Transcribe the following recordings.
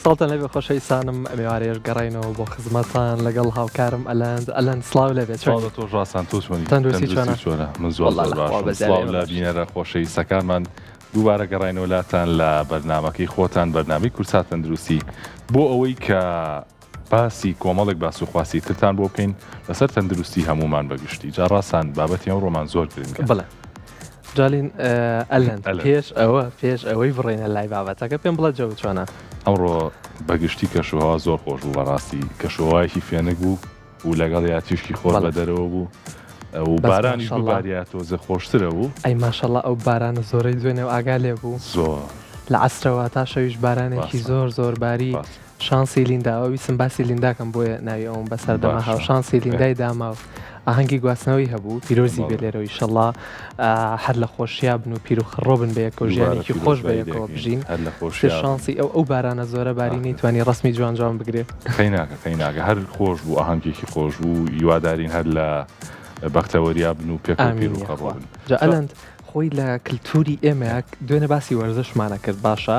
سڵاوتان لێبێ خۆشەویستانم ئەم ئێوارەیەش گەڕاینەوە بۆ خزمەتان لەگەڵ هاوکارم ئەلەند ئەلەند سڵاو لێبێ سڵاو لە تۆش ڕاستان تۆ چۆنی تەندروستی چۆنە چۆنە من زۆر والله زۆر لە خوا باشم بەزیاد سڵاو ئێمە لە باشین. بینەرە خۆشەویستەکانمان دووبارە گەڕاینەوە لاتان لە بەرنامەکەی خۆتان بەرنامەی کوردسات تەندروستی بۆ ئەوەی کە باسی کۆمەڵێک باس و خواسی ترتان بۆ بکەین لەسەر تەندروستی هەموومان بە گشتی جا ڕاستان بابەتی ئەمڕۆمان زۆر گرنگە. بەڵێ جالین ئەلەند ئەلەند. پێش ئەوە پێش ئەوەی بڕۆینە لای بابەتەکە پێم بڵێ جەو چۆنە؟ ئەمڕۆ بە گشتی کەشوهەوا زۆر خۆش بوو بەڕاستی کەشوهەوایەکی فێنک بوو و لەگەڵیا تیشکی خۆر بەڵێ. بە دەرەوە بوو و بەس بارانیش ماشەڵا. بباریا تۆزێ خۆشترە بوو. ئەی ماشەڵا ئەو بارانە زۆرەی دوێنێ و ئاگا لێ بوو. زۆر. لە عەسرەوە تا شەویش بارانێکی ڕاستە. زۆر زۆر باری. ڕاستە. شانسی لیندا ئەوە ویستم باسی لیندا کەم بۆیە ناوی ئەوم بەسەر دەما هاو باشە. شانسی لیندای داما و ئاهەنگی گواستنەوەی هەبوو پیرۆزی بێ بەڵێ. لێرەوە ئیشەڵا هەر لە خۆشیا بن و پیر و خڕۆ بن بە یەکەوە دووبارە ژیانێکی خۆش بە پیرۆزبایی یەکەوە لێکەین بژین هەر لە سێ خۆشیا بن. شانسی ئەو ئەو بارانە زۆرە باری ئاخر. نەیتوانی ڕەسمی جوان جوان بگرێ. قەیناکە قەیناکە هەر خۆش بوو ئاهەنگێکی خۆش بوو هیوادارین هەر لە بەختەوەریا بن و پێکەوە ئامین پیر و خەڕۆ یاخوا بن. جا جا ئەلەند خۆی لە کلتوری ئێمەیا دوێنێ باسی وەرزشمانە کرد باشە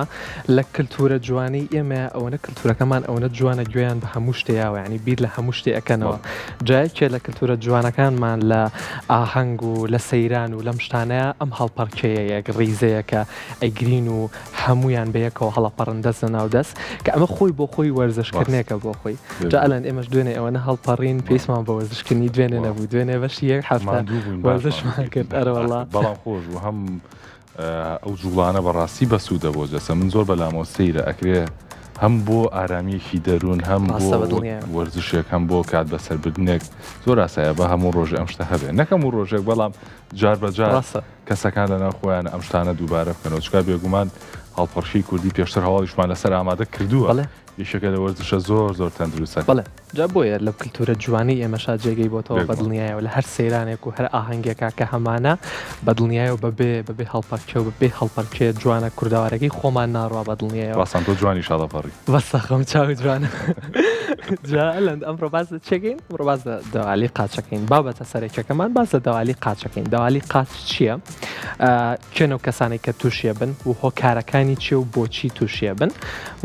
لە کلتورە جوانەی ئێمەیا ئەوەنە کلتورەکەمان ئەوەنە جوانە گوێیان بە هەموو شتێ یاوە یانی بیر لە هەموو شتێ ئەکەنەوە جا یەکێ لە کلتورە جوانەکانمان لە ئاهەنگ و لە سەیران و لەم شتانەیا ئەم هەڵپەڕکێیە یەک ڕیزەیە کە ئەیگرین و هەموویان بە یەکەوە هەڵەپەڕن دەست لە ناو دەست کە ئەمە خۆی بۆ خۆی وەرزشکردنێکە بۆ خۆی جا ئەلەن ئێمەش دوێنێ ئەوەنە هەڵپەڕین پێویستمان بە وەرزشکردنی دوێنێ نەبوو دوێنێ بەشی یەک هەفتە وەرزشمان کرد ئەرەوەڵا بەڵام خۆش بوو هەم ئەو جوڵانە بەڕاستی بەسوودە بۆ جەسە من زۆر بەلامەوە سەیرە ئەکرێ هەم بۆ ئارامیەکی دەروون هەم بۆ وەرزشێک هەم بۆ کات بەسەربردنێک زۆر ئاسایە بە هەموو ڕۆژێ ئەم شتە هەبێ نەک هەموو ڕۆژێک بەڵام جار بە جار کەسەکان لەناو خۆیان ئەم شتانە دووبارە بکەنەوە چکا بێگومان هەڵپەڕکێی کوردی پێشتر هەواڵیشمان لەسەر ئامادە کردووە یەکێکە لە وەرزشە زۆر زۆر تەندروستەکان. بەڵێ جا بۆیە لەو کلتورە جوانەی ئێمەشا جێگەی بۆتەوە بە دڵنیایەوە لە هەر سەیرانێک و هەر ئاهەنگێکا کە هەمانە بە دڵنیایەوە بەبێ بەبێ هەڵپەرکێ و بەبێ هەڵپەرکێ جوانە کوردەوارەکەی خۆمان ناڕوا بە دڵنیایەوە. ڕاستان تۆ جوانیش هەڵەپەڕی. بەسەخم چاو جوانە. جا ئەلەند ئەمڕۆ باس لە چێکەین؟ ئەمڕۆ باس لە دەوالی قاچەکەین. بابەتە سەرەکیەکەمان باس لە دەوالی قاچەکەین. دەوالی قاچ چییە؟ کێن ئەو کەسانەی کە تووشیە بن و هۆکارەکانی چیە و بۆچی تووشیە بن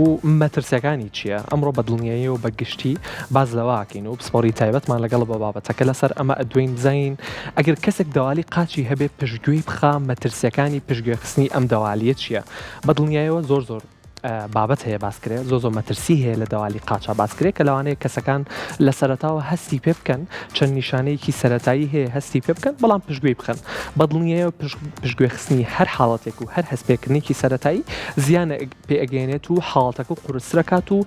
و مەترسیەکانی چییە؟ ئەمڕۆ بە دڵنیاییەوە بە گشتی باس لەوەکەین و پسپۆڕی تایبەتمان لەگەڵ بە بابەتەکە لەسەر ئەمە ئەدوێین بزانین ئەگەر کەسێک دەوالی قاچی هەبێ پشتگوێی بخا مەترسیەکانی پشتگوێخستنی ئەم دەوالیە چییە؟ بە دڵنیایەوە زۆر زۆر بابەت هەیە باس کرێ زۆ زۆ مەترسی هەیە لە دەوالی قاچا باس کرێ کە لەوانەیە کەسەکان لە سەرەتاوە هەستی پێ بکەن چەند نیشانەیەکی سەرەتایی هەیە هەستی پێ بکەن بەڵام پشتگوێی بخەن بە دڵنیایەوە پشتگوێ خستنی هەر حاڵەتێک و هەر هەستپێکردنێکی سەرەتایی زیان پێ ئەگەیەنێت و حاڵەتەکە قورسترەکات و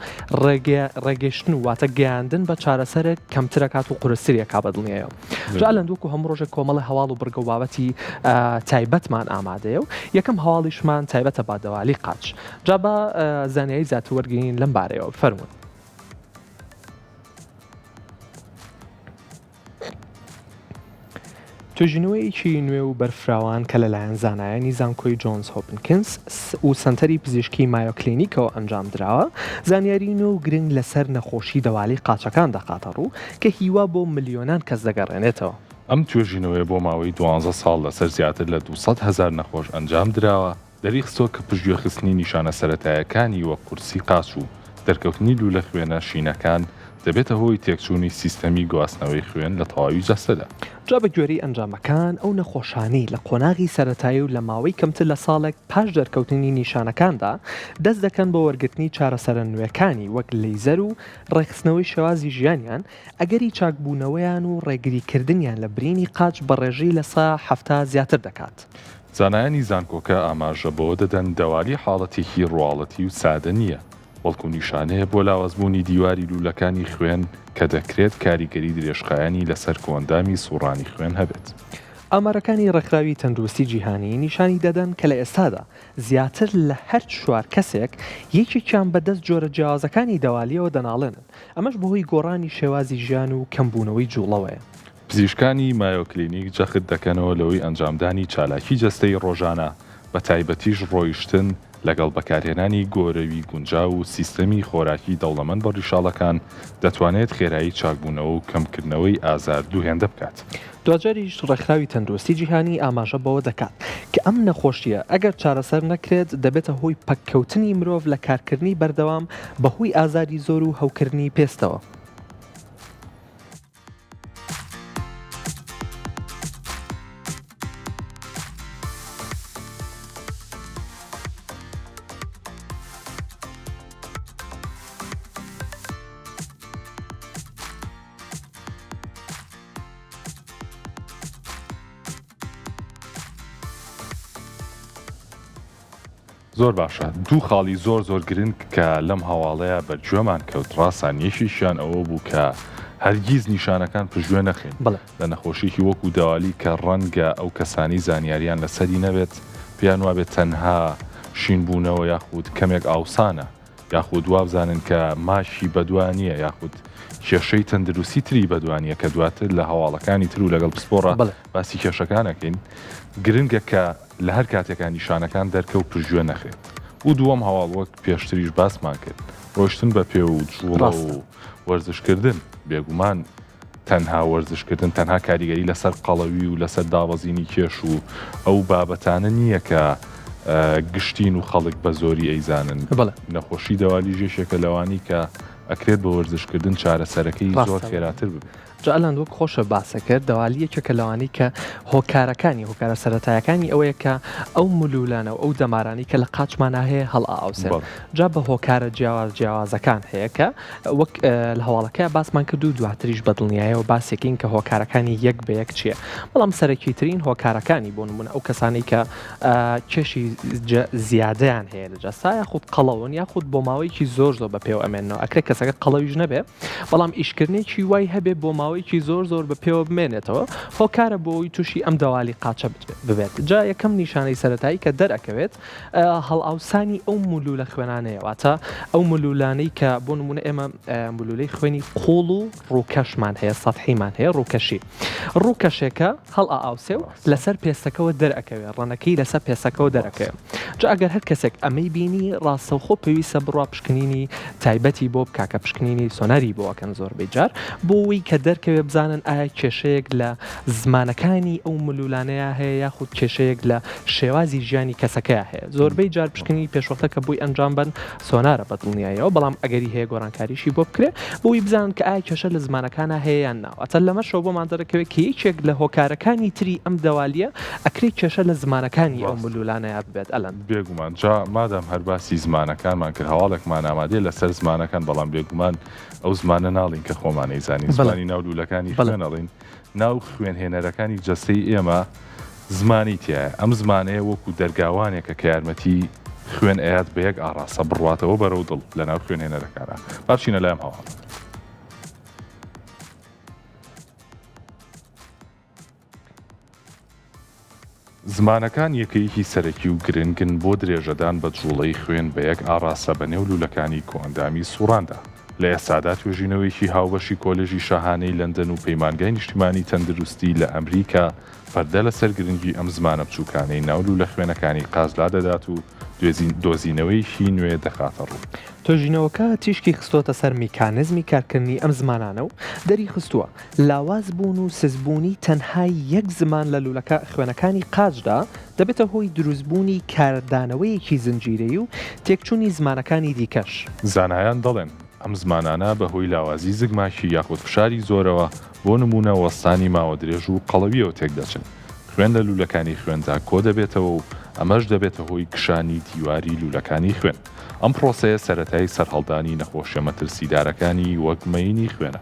ڕێگە ڕێگەشتن و واتە گەیاندن بە چارەسەرێک کەمترەکات و قورستریەکا بە دڵنیایەوە. جا لەند وەکو هەموو ڕۆژێک کۆمەڵە هەواڵ و بڕگە و بابەتی تایبەتمان ئامادەیە و یەکەم هەواڵیشمان تایبەتە بە دەوالی قاچ جا با زانیاری زیاتر وەرگرین لەم بارەیەوە فەرموون. توێژینەوەیەکی نوێ و بەرفراوان کە لەلایەن زانایانی زانکۆی جۆنز هۆپنکنس و سەنتەری پزیشکی مایۆ کلینیکەوە ئەنجامدراوە، زانیاری نوێ و گرنگ لەسەر نەخۆشی دەوالی قاچەکان دەخاتە ڕوو کە هیوا بۆ ملیۆنان کەس دەگەڕێنێتەوە. ئەم توێژینەوەیە بۆ ماوەی دوانزە ساڵ لەسەر زیاتر لە 200 هەزار نەخۆش ئەنجامدراوە، دەریخستووە کە پشتگوێخستنی نیشانە سەرەتایەکانی وەک قورسی قاچ و دەرکەوتنی لوولە خوێنە شینەکان دەبێتە هۆی تێکچوونی سیستەمی گواستنەوەی خوێن لە تەواوی جەستەدا. جا بە گوێرەی ئەنجامەکان، ئەو نەخۆشانەی لە قۆناغی سەرەتایی و لە ماوەی کەمتر لە ساڵێک پاش دەرکەوتنی نیشانەکاندا دەست دەکەن بە وەرگرتنی چارەسەرە نوێکانی وەک لەیزەر و ڕێکخستنەوەی شێوازی ژیانیان، ئەگەری چاکبوونەوەیان و ڕێگریکردنیان لە برینی قاچ بە ڕێژەی 70% زیاتر دەکات. زانایانی زانکۆکە ئاماژە بەوە دەدەن دەوالی حاڵەتێکی ڕواڵەتی و سادە نییە، بەڵکو نیشانەیە بۆ لاوازبوونی دیواری لوولەکانی خوێن کە دەکرێت کاریگەری درێژخایەنی لەسەر کۆئەندامی سووڕانی خوێن هەبێت. ئامارەکانی ڕێکخراوی تەندروستی جیهانی نیشانی دەدەن کە لە ئێستادا زیاتر لە هەر چوار کەسێک یەکێکیان بەدەست جۆرە جیاوازەکانی دەوالییەوە دەناڵێنن، ئەمەش بەهۆی گۆڕانی شێوازی ژیان و کەمبوونەوەی جوڵەوەیە. پزیشکانی مایۆ کلینیک جەخت دەکەنەوە لەوەی ئەنجامدانی چالاکی جەستەیی ڕۆژانە، بەتایبەتیش ڕۆیشتن، لەگەڵ بەکارهێنانی گۆرەوی گونجاو و سیستەمی خۆراکی دەوڵەمەند بە ڕیشاڵەکان، دەتوانێت خێرایی چاکبوونەوە و کەمکردنەوەی ئازار دووهێندە بکات. دواجاریش ڕێکخراوی تەندروستی جیهانی ئاماژە بەوە دەکات کە ئەم نەخۆشییە ئەگەر چارەسەر نەکرێت دەبێتە هۆی پەککەوتنی مرۆڤ لە کارکردنی بەردەوام بەهۆی ئازاری زۆر و هەوکردنی پێستەوە. زۆر باشە دوو خاڵی زۆر زۆر گرنگ کە لەم هەواڵەیە بەرگوێمان کەوت ڕاسان یەکێکیان ئەوە بوو کە هەرگیز نیشانەکان پشتگوێ نەخەین بەڵێ. لە نەخۆشیەکی وەکو دەوالی کە ڕەنگە ئەو کەسانی زانیاریان لەسەری نەبێت پێیان وابێت تەنها شین بوونەوە یاخود کەمێک ئاوسانە یاخود وابزانن کە ماشی بەدوا نییە یاخود کێشەی تەندروستی تری بەدوا نییە کە دواتر لە هەواڵەکانی تر و لەگەڵ پسپۆڕە بەڵێ. باسی کێشەکان ئەکەین گرنگە کە لە هەر کاتێکا نیشانەکان دەرکەو پشتگوێ نەخرێت و دووەم هەواڵ وەک پێشتریش باسمان کرد ڕۆشتن بە پێ و جوڵە ڕاستە. و وەرزشکردن بێگومان تەنها وەرزشکردن تەنها کاریگەری لەسەر قەڵەوی و لەسەر دابەزینی کێش و ئەو بابەتانە نییە کە گشتین و خەڵک بە زۆری ئەیزانن. بەڵێ. نەخۆشی دەوالیش یەکێکە لەوانەی کە ئەکرێت بە وەرزشکردن چارەسەرەکەی زۆر ڕاستە. خێراتر ببێت. جا ئەلان وەک خۆشە باسە کرد دەوالی یەکێکە لەوانەی کە هۆکارەکانی هۆکارە سەرەتایەکانی ئەوەیە کە ئەو ملولانە و ئەو دەمارانەی کە لە قاچمانا هەیە هەڵئاوسێن بەڵێ. جا بە هۆکارە جیاواز جیاوازەکان هەیە کە وەک لە هەواڵەکەیا باسمان کرد و دواتریش بە دڵنیایەوە باسێکین کە هۆکارەکانی یەک بە یەک چییە بەڵام سەرەکیترین هۆکارەکانی بۆ نمونە ئەو کەسانەی کە کێشی زیادەیان هەیە لە جەستا یاخود قەڵەون یاخود بۆ ماوەیەکی زۆر زۆر بە پێوە ئەمێنەوە ئەکرێ کەسەکە قەڵەویش نەبێ بەڵام ئیشکردنێکی وای هەبێ بۆ ماوەیەکی زۆر زۆر بە پێوە بمێنێتەوە هۆکارە بۆ ئەوی تووشی ئەم دەوالی قاچە ببێت جا یەکەم نیشانەی سەتایی کە دەرەکەوێت هەڵئاوسانی ئەو مولولە خوێنانەیە واتە ئەو مولولانەی کە بۆ نمونە ئێمە مولولەی خوێنی قوڵ و ڕووکەشمان هەیە سەتحیمان هەیە ڕووکەشی ڕووکەشێکە هەڵئاوسێ و لەسەر پێستەکەوە دەرئەکەوێ ڕەنەکەی لەسەر پێستەکەوە دەرەکەوێ جا ئەگەر هەر کەسێک ئەمەی بینی ڕاستەوخۆ پێویستە بڕوا پشکنینی تایبەتی بۆ بکا کە پشکنینی سۆناری بۆ ئەکەن زۆربەی جار بۆ وی کە دەرکەوێ بزانن ئایا کێشەیەک لە زمانەکانی ئەو ملولانەیا هەیە یاخود کێشەیەک لە شێوازی ژیانی کەسەکەیا هەیە زۆربەی جار پشکنینی پێشوەختە کە بۆی ئەنجام بەن سۆنارە بە دڵنیایەوە بەڵام ئەگەری هەیە گۆڕانکاریشی بۆ بکرێ بۆی بزانن کە ئایا کێشە لە زمانەکانا هەیە یان نا واتە لەمەشەوە بۆمان دەرەکەوێت کە یەکێک لە هۆکارەکانی تری ئەم دەوالیە ئەکرێ کێشە لە زمانەکانی ئەو ڕاستە. ملولانەیا ببێت ئەلەند. بێگومان جا مادام هەر باسی زمانەکانمان کرد هەواڵێکمان ئامادەیە لەسەر زمانەکان بەڵام بێگومان ئەو زمانە ناڵین کە خۆمان ئەیزانین بەڵێ. زمانی ناو لوولەکانی بەڵێ. خوێن ئەڵێین ناو خوێنهێنەرەکانی جەستەی ئێمە زمانی تیایە، ئەم زمانەیە وەکو دەرگاوانێکە کە یارمەتی خوێن ئەیات بە یەک ئاڕاستە بڕواتەوە بەرەو دڵ لەناو خوێنهێنەرەکانا. با بچینە لای ئەم هەواڵە. زمانەکان یەکەیەکی سەرەکی و گرنگن بۆ درێژەدان بە جوڵەی خوێن بە یەک ئاڕاستە بە نێو لوولەکانی کۆئەندامی سوڕاندا. لە ئێستادا توێژینەوەیەکی هاوبەشی کۆلێژی شاهانەی لەندەن و پەیمانگای نیشتیمانی تەندروستی لە ئەمریکا پەردە لەسەر گرنگی ئەم زمانە بچووکانەی ناو لوولە خوێنەکانی قاچ لادەدات و دۆزینەوەیەکی نوێ دەخاتە ڕوو. توێژینەوەکە تیشکی خستۆتە سەر میکانزمی کارکردنی ئەم زمانانە و دەریخستووە لاواز بوون و سستبوونی تەنها یەک زمان لە لوولەکە خوێنەکانی قاچدا دەبێتە هۆی دروستبوونی کاردانەوەیەکی زنجیرەیی و تێکچوونی زمانەکانی دیکەش. زانایان دەڵێن، ئەم زمانانە بەهۆی لاوازی زگماکی یاخود فشاری زۆرەوە، بۆ نموونە وەستانی ماوە درێژ و قەڵەوییەوە تێکدەچن، خوێن لە لوولەکانی خوێندا کۆدەبێتەوە و ئەمەش دەبێتە هۆی کشانی دیواری لوولەکانی خوێن. ئەم پرۆسەیە سەرەتای سەرهەڵدانی نەخۆشیە مەترسیدارەکانی وەک مەیینی خوێنە.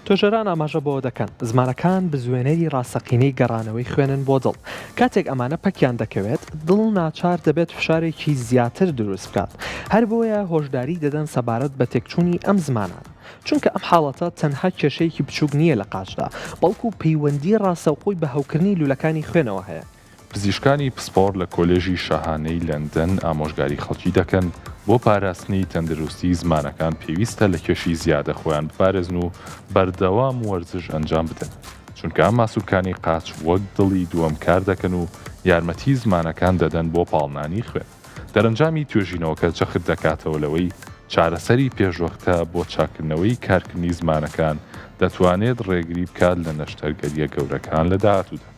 توێژەران ئاماژە بەوە دەکەن، زمانەکان بزوێنەری ڕاستەقینەی گەڕانەوەی خوێنن بۆ دڵ، کاتێک ئەمانە پەکیان دەکەوێت، دڵ ناچار دەبێت فشارێکی زیاتر دروست بکات، هەربۆیە هۆشداری دەدەن سەبارەت بە تێکچوونی ئەم زمانانە، چونکە ئەم حاڵەتە تەنها کێشەیەکی بچووک نییە لە قاچدا، بەڵکو پەیوەندی ڕاستەوخۆی بە هەوکردنی لوولەکانی خوێنەوە هەیە. پزیشکانی پسپۆڕ لە کۆلێژی شاهانەی لەندەن ئامۆژگاری خەڵکی دەکەن، بۆ پاراستنی تەندروستی زمانەکان پێویستە لە کێشی زیادە خۆیان بپارێزن و بەردەوام وەرزش ئەنجام بدەن، چونکە ئەم ماسولکانەی قاچ وەک دڵی دووەم کار دەکەن و یارمەتی زمانەکان دەدەن بۆ پاڵنانی خوێن. دەرەنجامی توێژینەوەکە جەخت دەکاتەوە لەوەی چارەسەری پێشوەختە بۆ چاککردنەوەی کارکردنی زمانەکان دەتوانێت ڕێگری بکات لە نەشتەرگەرییە گەورەکان لە داهاتوودا.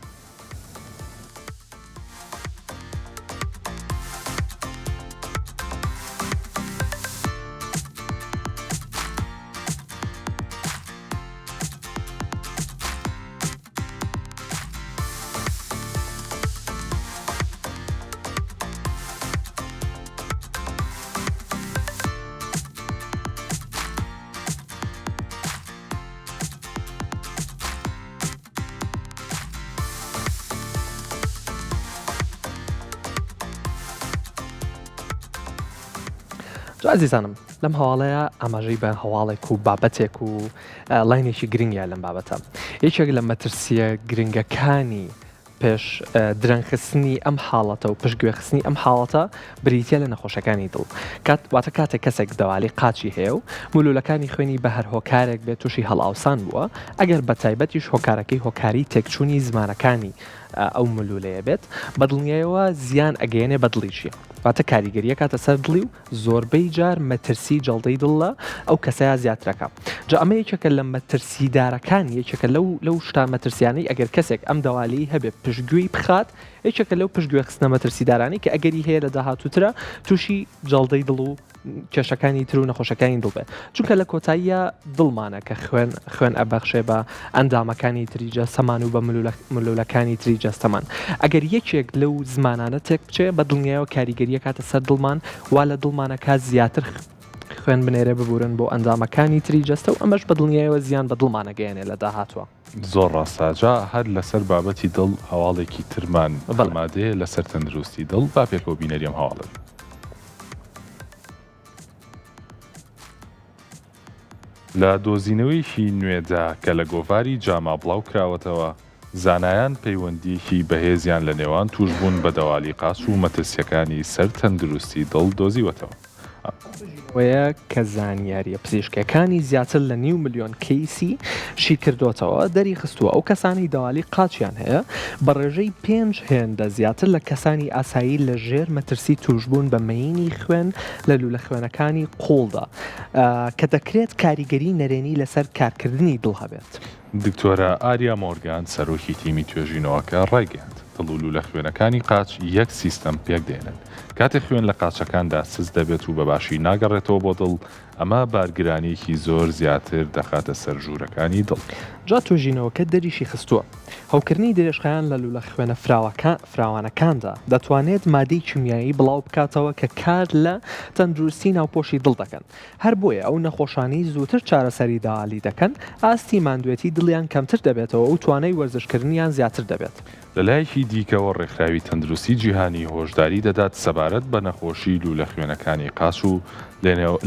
جا ئازیزانم لەم هەواڵەیە ئاماژەی بە هەواڵێک و بابەتێک و لاینێکی گرنگە لەم بابەتە یەکێک لە مەترسیە گرنگەکانی پێش درەنگخستنی ئەم حاڵەتە و پشتگوێخستنی ئەم حاڵەتە بریتیە لە نەخۆشەکانی دڵ کات واتە کاتێک کەسێک دەوالی قاچی هەیە و مولولەکانی خوێنی بە هەر هۆکارێک بێت تووشی هەڵئاوسان بووە ئەگەر بە تایبەتیش هۆکارەکەی هۆکاری تێکچوونی زمانەکانی ئەو مولولەیە بێت بە دڵنیایەوە زیان ئەگەیەنێ بە دڵیشی واتە کاریگەریە کاتە سەر دڵی و زۆربەی جار مەترسی جەڵدەی دڵ لە ئەو کەسەیا زیاترەکا جا ئەمە یەکێکە لە مەترسیدارەکان یەکێکە لەو لەو شتا مەترسیانەی ئەگەر کەسێک ئەم دەوالیی هەبێ پشتگوێی بخات یەکێکە لەو پشتگوێ خستنە مەترسیدارانەی کە ئەگەری هەیە لە داهاتووترا تووشی جەڵدەی دڵ و کێشەکانی تر و نەخۆشەکانی دڵ بێت چونکە لە کۆتاییە دڵمانە کە خوێن خوێن ئەبەخشێ بە ئەندامەکانی تری جەستەمان و بە ملولەکانی تری جەستەمان. ئەگەر یەکێک لەو زمانانە تێک بچێ بە دڵنیایەوە کاریگەری ئەکاتە سەر دڵمان وا لە دڵمان ئەکات زیاتر خوێن بنێرێ ببورن بۆ ئەندامەکانی تری جەستە و ئەمەش بە دڵنیایەوە زیان بە دڵمان ئەگەیەنێ لە داهاتوە. زۆر ڕاستە جا هەر لەسەر بابەتی دڵ هەواڵێکی ترمان ئامادەیە لەسەر تەندروستی دڵ با پێکەوە بینەری ئەم هەواڵە بین. لە دۆزینەوەیەکی نوێدا کە لە گۆڤاری جاما بڵاوکراوەتەوە، زانایان پەیوەندییەکی بەهێزیان لە نێوان تووشبوون بە دەوالی قاچ و مەترسییەکانی سەر تەندروستی دڵ دۆزیوەتەوە. ئەم توێژینەوەیە کە زانیارییە پزیشکییەکانی زیاتر لە نیو ملیۆن کەیسی شیکردۆتەوە، دەریخستووە ئەو کەسانەی دەوالی قاچیان هەیە بە ڕێژەی پێنج هێندە زیاتر لە کەسانی ئاسایی لە ژێر مەترسی تووشبوون بە مەیینی خوێن لە لوولە خوێنەکانی قووڵدا کە دەکرێت کاریگەری نەرێنی لەسەر کارکردنی دڵ هەبێت. دکتۆرە ئاریا مۆرگان، سەرۆکی تیمی توێژینەوەکە ڕایگەیاند، دڵ و لوولە خوێنەکانی قاچ یەک سیستەم پێکدەهێنن. کاتێک خوێن لە قاچەکاندا سست دەبێت و بەباشی ناگەڕێتەوە بۆ دڵ، ئەمە بارگرانییەکی زۆر زیاتر دەخاتە سەر ژوورەکانی دڵ. جا توێژینەوەکە دەریشی خستووە، هەوکردنی درێژخایەن لە لوولە خوێنە فراوانەکاندا دەتوانێت مادەی کیمیایی بڵاو بکاتەوە کە کار لە تەندروستی ناوپۆشی دڵ دەکەن، هەر بۆیە ئەو نەخۆشانەی زووتر چارەسەری دالی دەکەن ئاستی ماندوێتی دڵیان کەمتر دەبێتەوە و توانای وەرزشکردنیان زیاتر دەبێت. لەلایەکی دیکەوە ڕێکخراوی تەندروستی جیهانی هۆشداری دەدات سەبارەت بە نەخۆشی لوولە خوێنەکانی قاچ و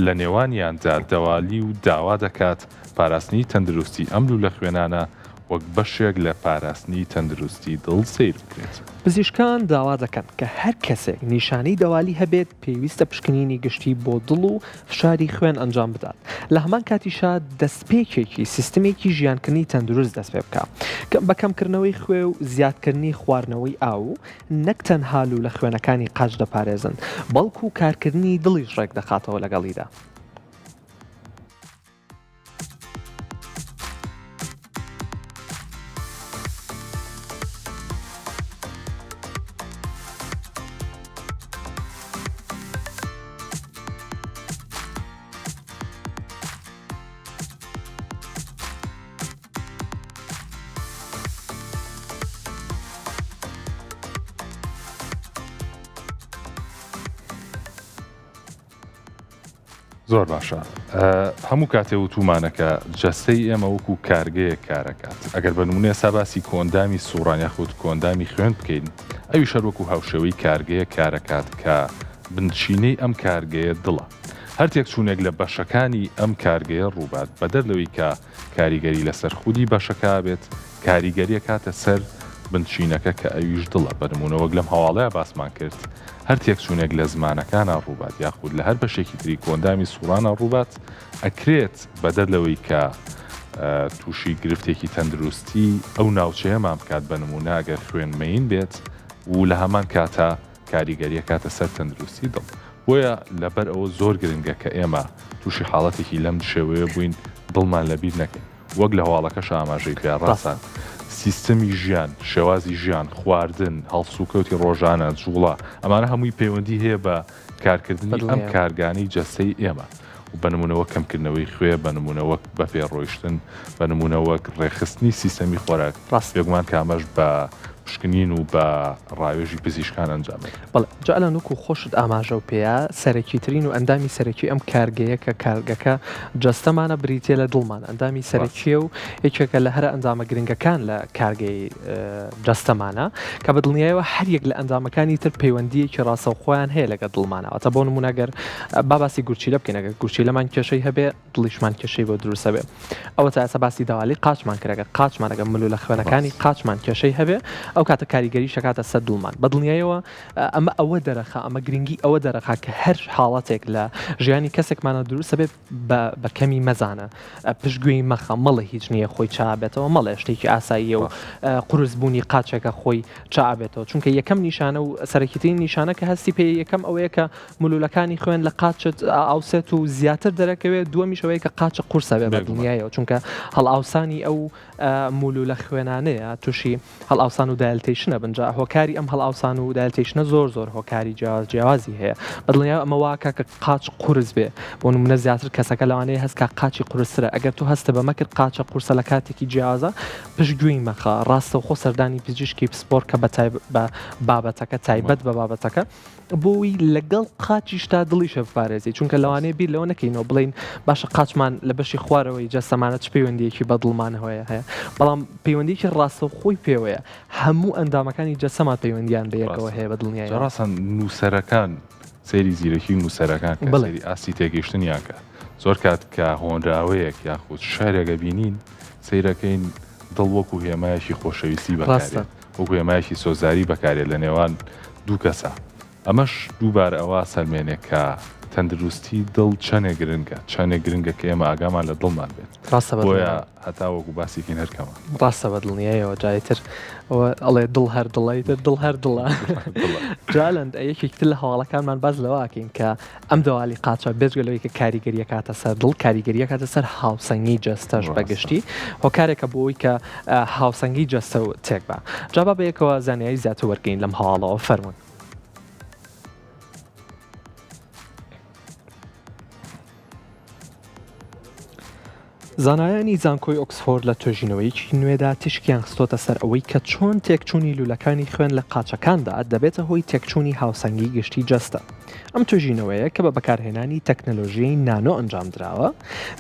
لە نێوانیاندا دەوالی و داوا دەکات پاراستنی تەندروستی ئەم لوولە خوێنانە وەک بەشێک لە پاراستنی تەندروستی دڵ سەیر بکرێت. پزیشکان داوا دەکەن کە هەر کەسێک نیشانەی دەوالی هەبێت پێویستە پشکنینی گشتی بۆ دڵ و فشاری خوێن ئەنجام بدات، لە هەمان کاتیشا دەستپێکێکی سیستمێکی ژیانکردنی تەندروست دەست پێ بکا بە کەمکردنەوەی خوێ و زیادکردنی خواردنەوەی ئاو و نەک تەنها لوولە خوێنەکانی قاچ دەپارێزن بەڵکو کارکردنی دڵیش ڕێکدەخاتەوە لەگەڵیدا. زۆر باشە هەموو کاتێ وتومانە کە جەستەی ئێمە وەکو کارگەیەک کارەکات ئەگەر بە نمونە ئێستا باسی کۆئەندامی سوڕان یاخود کۆئەندامی خوێن بکەین ئەویش هەر وەکو هاوشێوەی کارگەیەک کارەکات کە بنچینەی ئەم کارگەیە دڵە هەر تێکچوونێک لە بەشەکانی ئەم کارگەیە ڕووبات بەدەر لەوەی کە کاریگەری لەسەر خودی بەشەکە بێت کاریگەری ئەکاتە سەر بنچینەکە کە ئەویش دڵە، بە نموونە وەک لەم هەواڵەیا باسمان کرد هەر تێکچوونێک لە زمانەکانا ڕووبات یاخود لە هەر بەشێکی تری کۆئەندامی سوڕانا ڕووبات ئەکرێت بەدەر لەوەی کە تووشی گرفتێکی تەندروستی ئەو ناوچەیەمان بکات بە نموونە ئەگەر خوێن مەیین بێت و لە هەمان کاتا. کاریگەری ئەکاتە سەر تەندروستی دڵ. بۆیە لەبەر ئەوە زۆر گرنگە کە ئێمە تووشی حاڵەتێکی لەم شێوەیە بووین دڵمان لەبیر نەکەین. وەک لە هەواڵەکەشا ئاماژەی پێ ڕاسان سیستمی ژیان، شێوازی ژیان، خواردن، هەڵسوکەوتی ڕۆژانە، جوڵە، ئەمانە هەمووی پەیوەندی هەیە بە کارکردنی ئەم کارگانەی جەستەی ئێمە و بە نموونە وەک کەمکردنەوەی خوێ، بە نموونە وەک بەپێ ڕۆیشتن، بە نموونە وەک ڕێکخستنی سیستەمی خۆراک، بێگومان کە ئەمەش بە پشکنین و بە ڕاوێژی پزیشکان ئەنجام دەدرێت. بەڵێ، جا ئەلان وەکو خۆشت ئاماژەو پێیا، سەرەکیترین و ئەندامی سەرەکی ئەم کارگەیە کە کارگەکە جەستەمانە بریتیە لە دڵمان، ئەندامی سەرەکیە و یەکێکە لە هەرە ئەندامە گرنگەکان لە کارگەی جەستەمانە کە بە دڵنیایەوە هەر یەک لە ئەندامەکانی تر پەیوەندییەکی ڕاستەوخۆیان هەیە لەگەڵ دڵمانە واتە بۆ نموونە گەر با باسی گورچیلە بکەین ئەگەر گورچیلەمان کێشەی هەبێ دڵیشمان کێشەی بۆ دروست ئەبێ ئەوە تا ئێستا باسی دەوالی قاچمان کرد ئەگەر قاچمان ئەگەر ملولە خوێنەکانی قاچمان کێشەی هەبێ ئەو کاتە کاریگەری شەکاتە سەر دڵمان بە دڵنیایەوە ئەمە ئەوە دەرەخا ئەمە گرنگی ئەوە دەرەخا کە هەر حاڵەتێک لە ژیانی کەسێکمانە دروست بێ بە کەمی مەزانە پشتگوێی مەخە مەڵێ هیچ نییە خۆی چابێتەوە مەڵێ شتێکی ئاساییە و قورس بوونی قاچەکە خۆی چابێتەوە چونکە یەکەم نیشانە و سەرەکیترین نیشانە کە هەستی پێ یەکەم ئەوەیە کە مولولەکانی خوێن لە قاچت ئاوسێت و زیاتر دەرەکەوێت دووەمیش ئەوەیە کە قاچە قورسە بێ بە دڵنیایەوە چونکە هەڵئاوسانی ئەو مولولە خوێنانەیە تووشی هەڵئاوسان و dilation ە بن جا هۆکاری ئەم هەڵئاوسان و dilation ە زۆر زۆر هۆکاری جیاواز جیاوازی هەیە بە دڵنیایەوە ئەمە واکە کە قاچ قورس بێ بۆ نمونە زیاتر کەسەکە لەوانەیە هەست کا قاچی قورسترە ئەگەر تۆ هەستە بەمە کرد قاچە قورسە لە کاتێکی جیاوازە پشتگوێی مەخە ڕاستەوخۆ سەردانی پزیشکی پسپۆر کە بە بابەتەکە تایبەت بە بابەتەکە بۆی لەگەڵ قاچیشتا دڵیشە بپارێزی چونکە لەوانەیە بیر لەوە نەکەینەوە بڵین باشە قاچمان لە بەشی خوارەوەی جەستەمانە چ پەیوەندیەکی بە دڵمانەوەیە هەیە بەڵام پەیوەندیکی ڕاستەوخۆی پێوەیە هەموو ئەندامەکانی جەستەمان پەیوەندیان بە یەکەوە هەیە بە دڵنیایەوە. ڕاستە نووسەرەکان سەیری زیرەکی نووسەرەکان کە سەیری ئاستی تێگەیشتنیان کە زۆر کات کە هۆنراوەیەک یاخود شعرێک ئەبینین سەیرەکەین دڵ وەکو هێمایەکی خۆشەویستی بەکارێت وەکو هێمایەکی سۆزداری بەکارێت لە نێوان دوو کەسە ئەمەش دووبارە ئەوە ئەسەلمێنێ کە تەندروستی دڵ چەنێ گرنگە چەنێ گرنگە کە ئێمە ئاگامان لە دڵمان بێت ڕاستە بە بۆیە هەتا وەکو باسێکین هەر کەمە. ڕاستە بە دڵنیایەوە جا ئیتر ئەوە ئەڵێ دڵ هەر دڵە ئیتر دڵ هەر دڵە جا لەند یەکێکی تر لە هەواڵەکانمان باس لەوە ئەکەین کە ئەم دەوالی قاچە بێجگە لەوەی کە کاریگەری ئەکاتە سەر دڵ کاریگەری ئەکاتە سەر هاوسەنگی جەستەش بە گشتی هۆکارێکە بۆ ئەوەی کە هاوسەنگی جەستە و تێک با جا با بەیەکەوە زانیاری زیاتر وەرگین لەم هەواڵەوە فەرموون. زانایانی زانکۆی ئۆکسفۆرد لە توێژینەوەیەکی نوێدا تیشکیان خستۆتە سەر ئەوەی کە چۆن تێکچوونی لوولەکانی خوێن لە قاچەکاندا دەبێتە هۆی تێکچوونی هاوسەنگی گشتی جەستە. ئەم توێژینەوەیە کە بە بەکارهێنانی تەکنەلۆژیای نانۆ ئەنجامدراوە،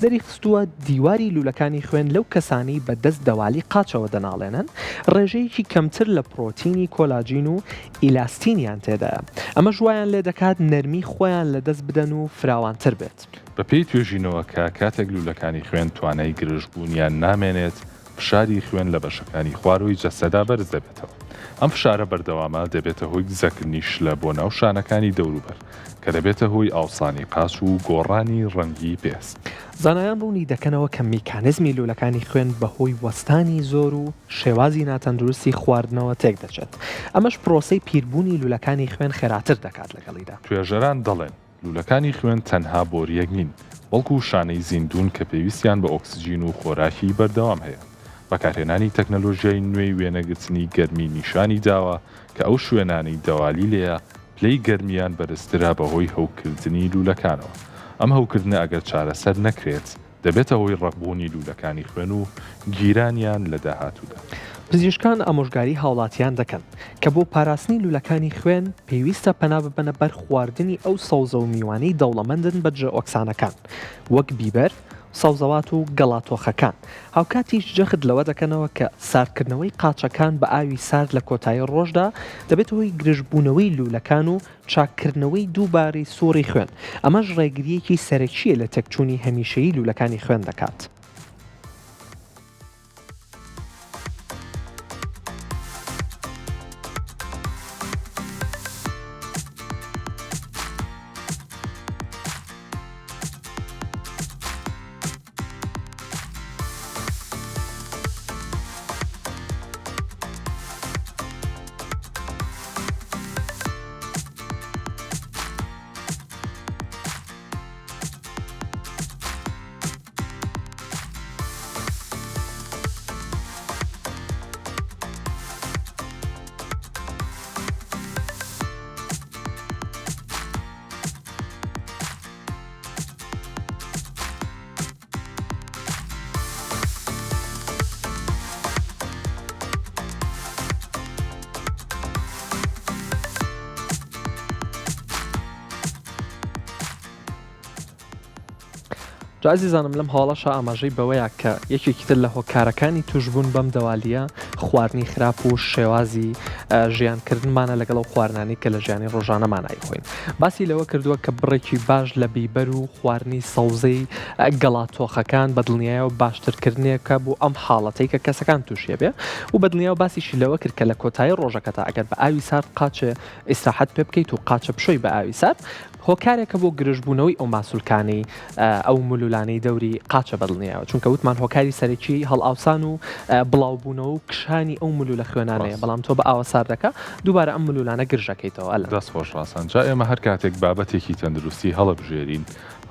دەریخستووە دیواری لوولەکانی خوێن لەو کەسانەی بە دەست دەوالی قاچەوە دەناڵێنن، ڕێژەیەکی کەمتر لە پرۆتینی کۆلاجین و ئیلاستینیان تێدایە، ئەمەش وایان لێدەکات نەرمی خۆیان لەدەست بدەن و فراوانتر بێت. بەپێی توێژینەوەکە، کاتێک لوولەکانی خوێن توانای گرژبوونیان نامێنێت، فشاری خوێن لە بەشەکانی خوارووی جەستەدا بەرز دەبێتەوە. ئەم فشارە بەردەوامە دەبێتە هۆی دزەکردنی شلە بۆ ناو شانەکانی دەوروبەر، کە دەبێتە هۆی ئاوسانی قاچ و گۆڕانی ڕەنگی پێست. زانایان ڕوونی دەکەنەوە کە میکانیزمی لوولەکانی خوێن بەهۆی وەستانی زۆر و شێوازی ناتەندروستی خواردنەوە تێکدەچێت، ئەمەش پرۆسەی پیربوونی لوولەکانی خوێن خێراتر دەکات لەگەڵیدا. توێژەران دەڵێن، لوولەکانی خوێن تەنها بۆرییەک نین، بەڵکو شانەی زیندوون کە پێویستیان بە ئۆکسجین و خۆراکی بەردەوام هەیە. بەکارهێنانی تەکنەلۆژیای نوێی وێنەگرتنی گەرمی نیشانی داوە کە ئەو شوێنانەی دەوالی لێیە پلەی گەرمییان بەرزترە بەهۆی هەوکردنی لوولەکانەوە. ئەم هەوکردنە ئەگەر چارەسەر نەکرێت، دەبێتە هۆی ڕەقبوونی لوولەکانی خوێن و گیرانیان لە داهاتوودا. پزیشکان ئامۆژگاری هاوڵاتیان دەکەن کە بۆ پاراستنی لوولەکانی خوێن پێویستە پەنا ببەنە بەر خواردنی ئەو سەوزە و میوانەی دەوڵەمەندن بە دژەئۆکسانەکان وەک بیبەر، سەوزەوات و گەڵا تۆخەکان، هاوکاتیش جەخت لەوە دەکەنەوە کە ساردکردنەوەی قاچەکان بە ئاوی سارد لە کۆتایی ڕۆژدا دەبێتە هۆی گرژبوونەوەی لوولەکان و چاککردنەوەی دووبارەی سوڕی خوێن، ئەمەش ڕێگرییەکی سەرەکییە لە تێکچوونی هەمیشەیی لوولەکانی خوێن دەکات. جا ئازیزانم لەم هەواڵەشا ئاماژەی بەوەیە کە یەکێکی تر لە هۆکارەکانی توشبوون بەم دەوالییە خواردنی خراپ و شێوازی ژیان کردنمانە لەگەڵ ئەو خواردنانەی کە لە ژیانی ڕۆژانەمان ئایخۆین. باسی لەوە کردووە کە بڕێکی باش لە بیبەر و خواردنی سەوزەی گەڵا تۆخەکان بە دڵنیایەوە باشترکردنێکە بۆ ئەم حاڵەتەی کە کەسەکان تووشی ئەبێ و بە دڵنیایەوە باسیشی لەوە کرد کە لە کۆتایی ڕۆژەکەتا ئەگەر بە ئاوی سارد قاچێ ئیسراحەت پێ بکەیت و قاچە بشۆی بە ئاوی سارد هۆکارێکە بۆ گرژبوونەوەی ئەو ماسولکانەی ئەو مولولانەی دەوری قاچە بەدڵنیایەوە چونکە وتمان هۆکاری سەرەکی هەڵئاوسان و بڵاوبوونەوە و کشانی ئەو مولولە خوێنانەیە بەڵام تۆ بە ئاوە ساردەکە دووبارە ئەم مولولانە گرژەکەیتەوە ئەلەند. دەست خۆش ڕاسان جا ئێمە هەر کاتێک بابەتێکی تەندروستی هەڵەبژێرین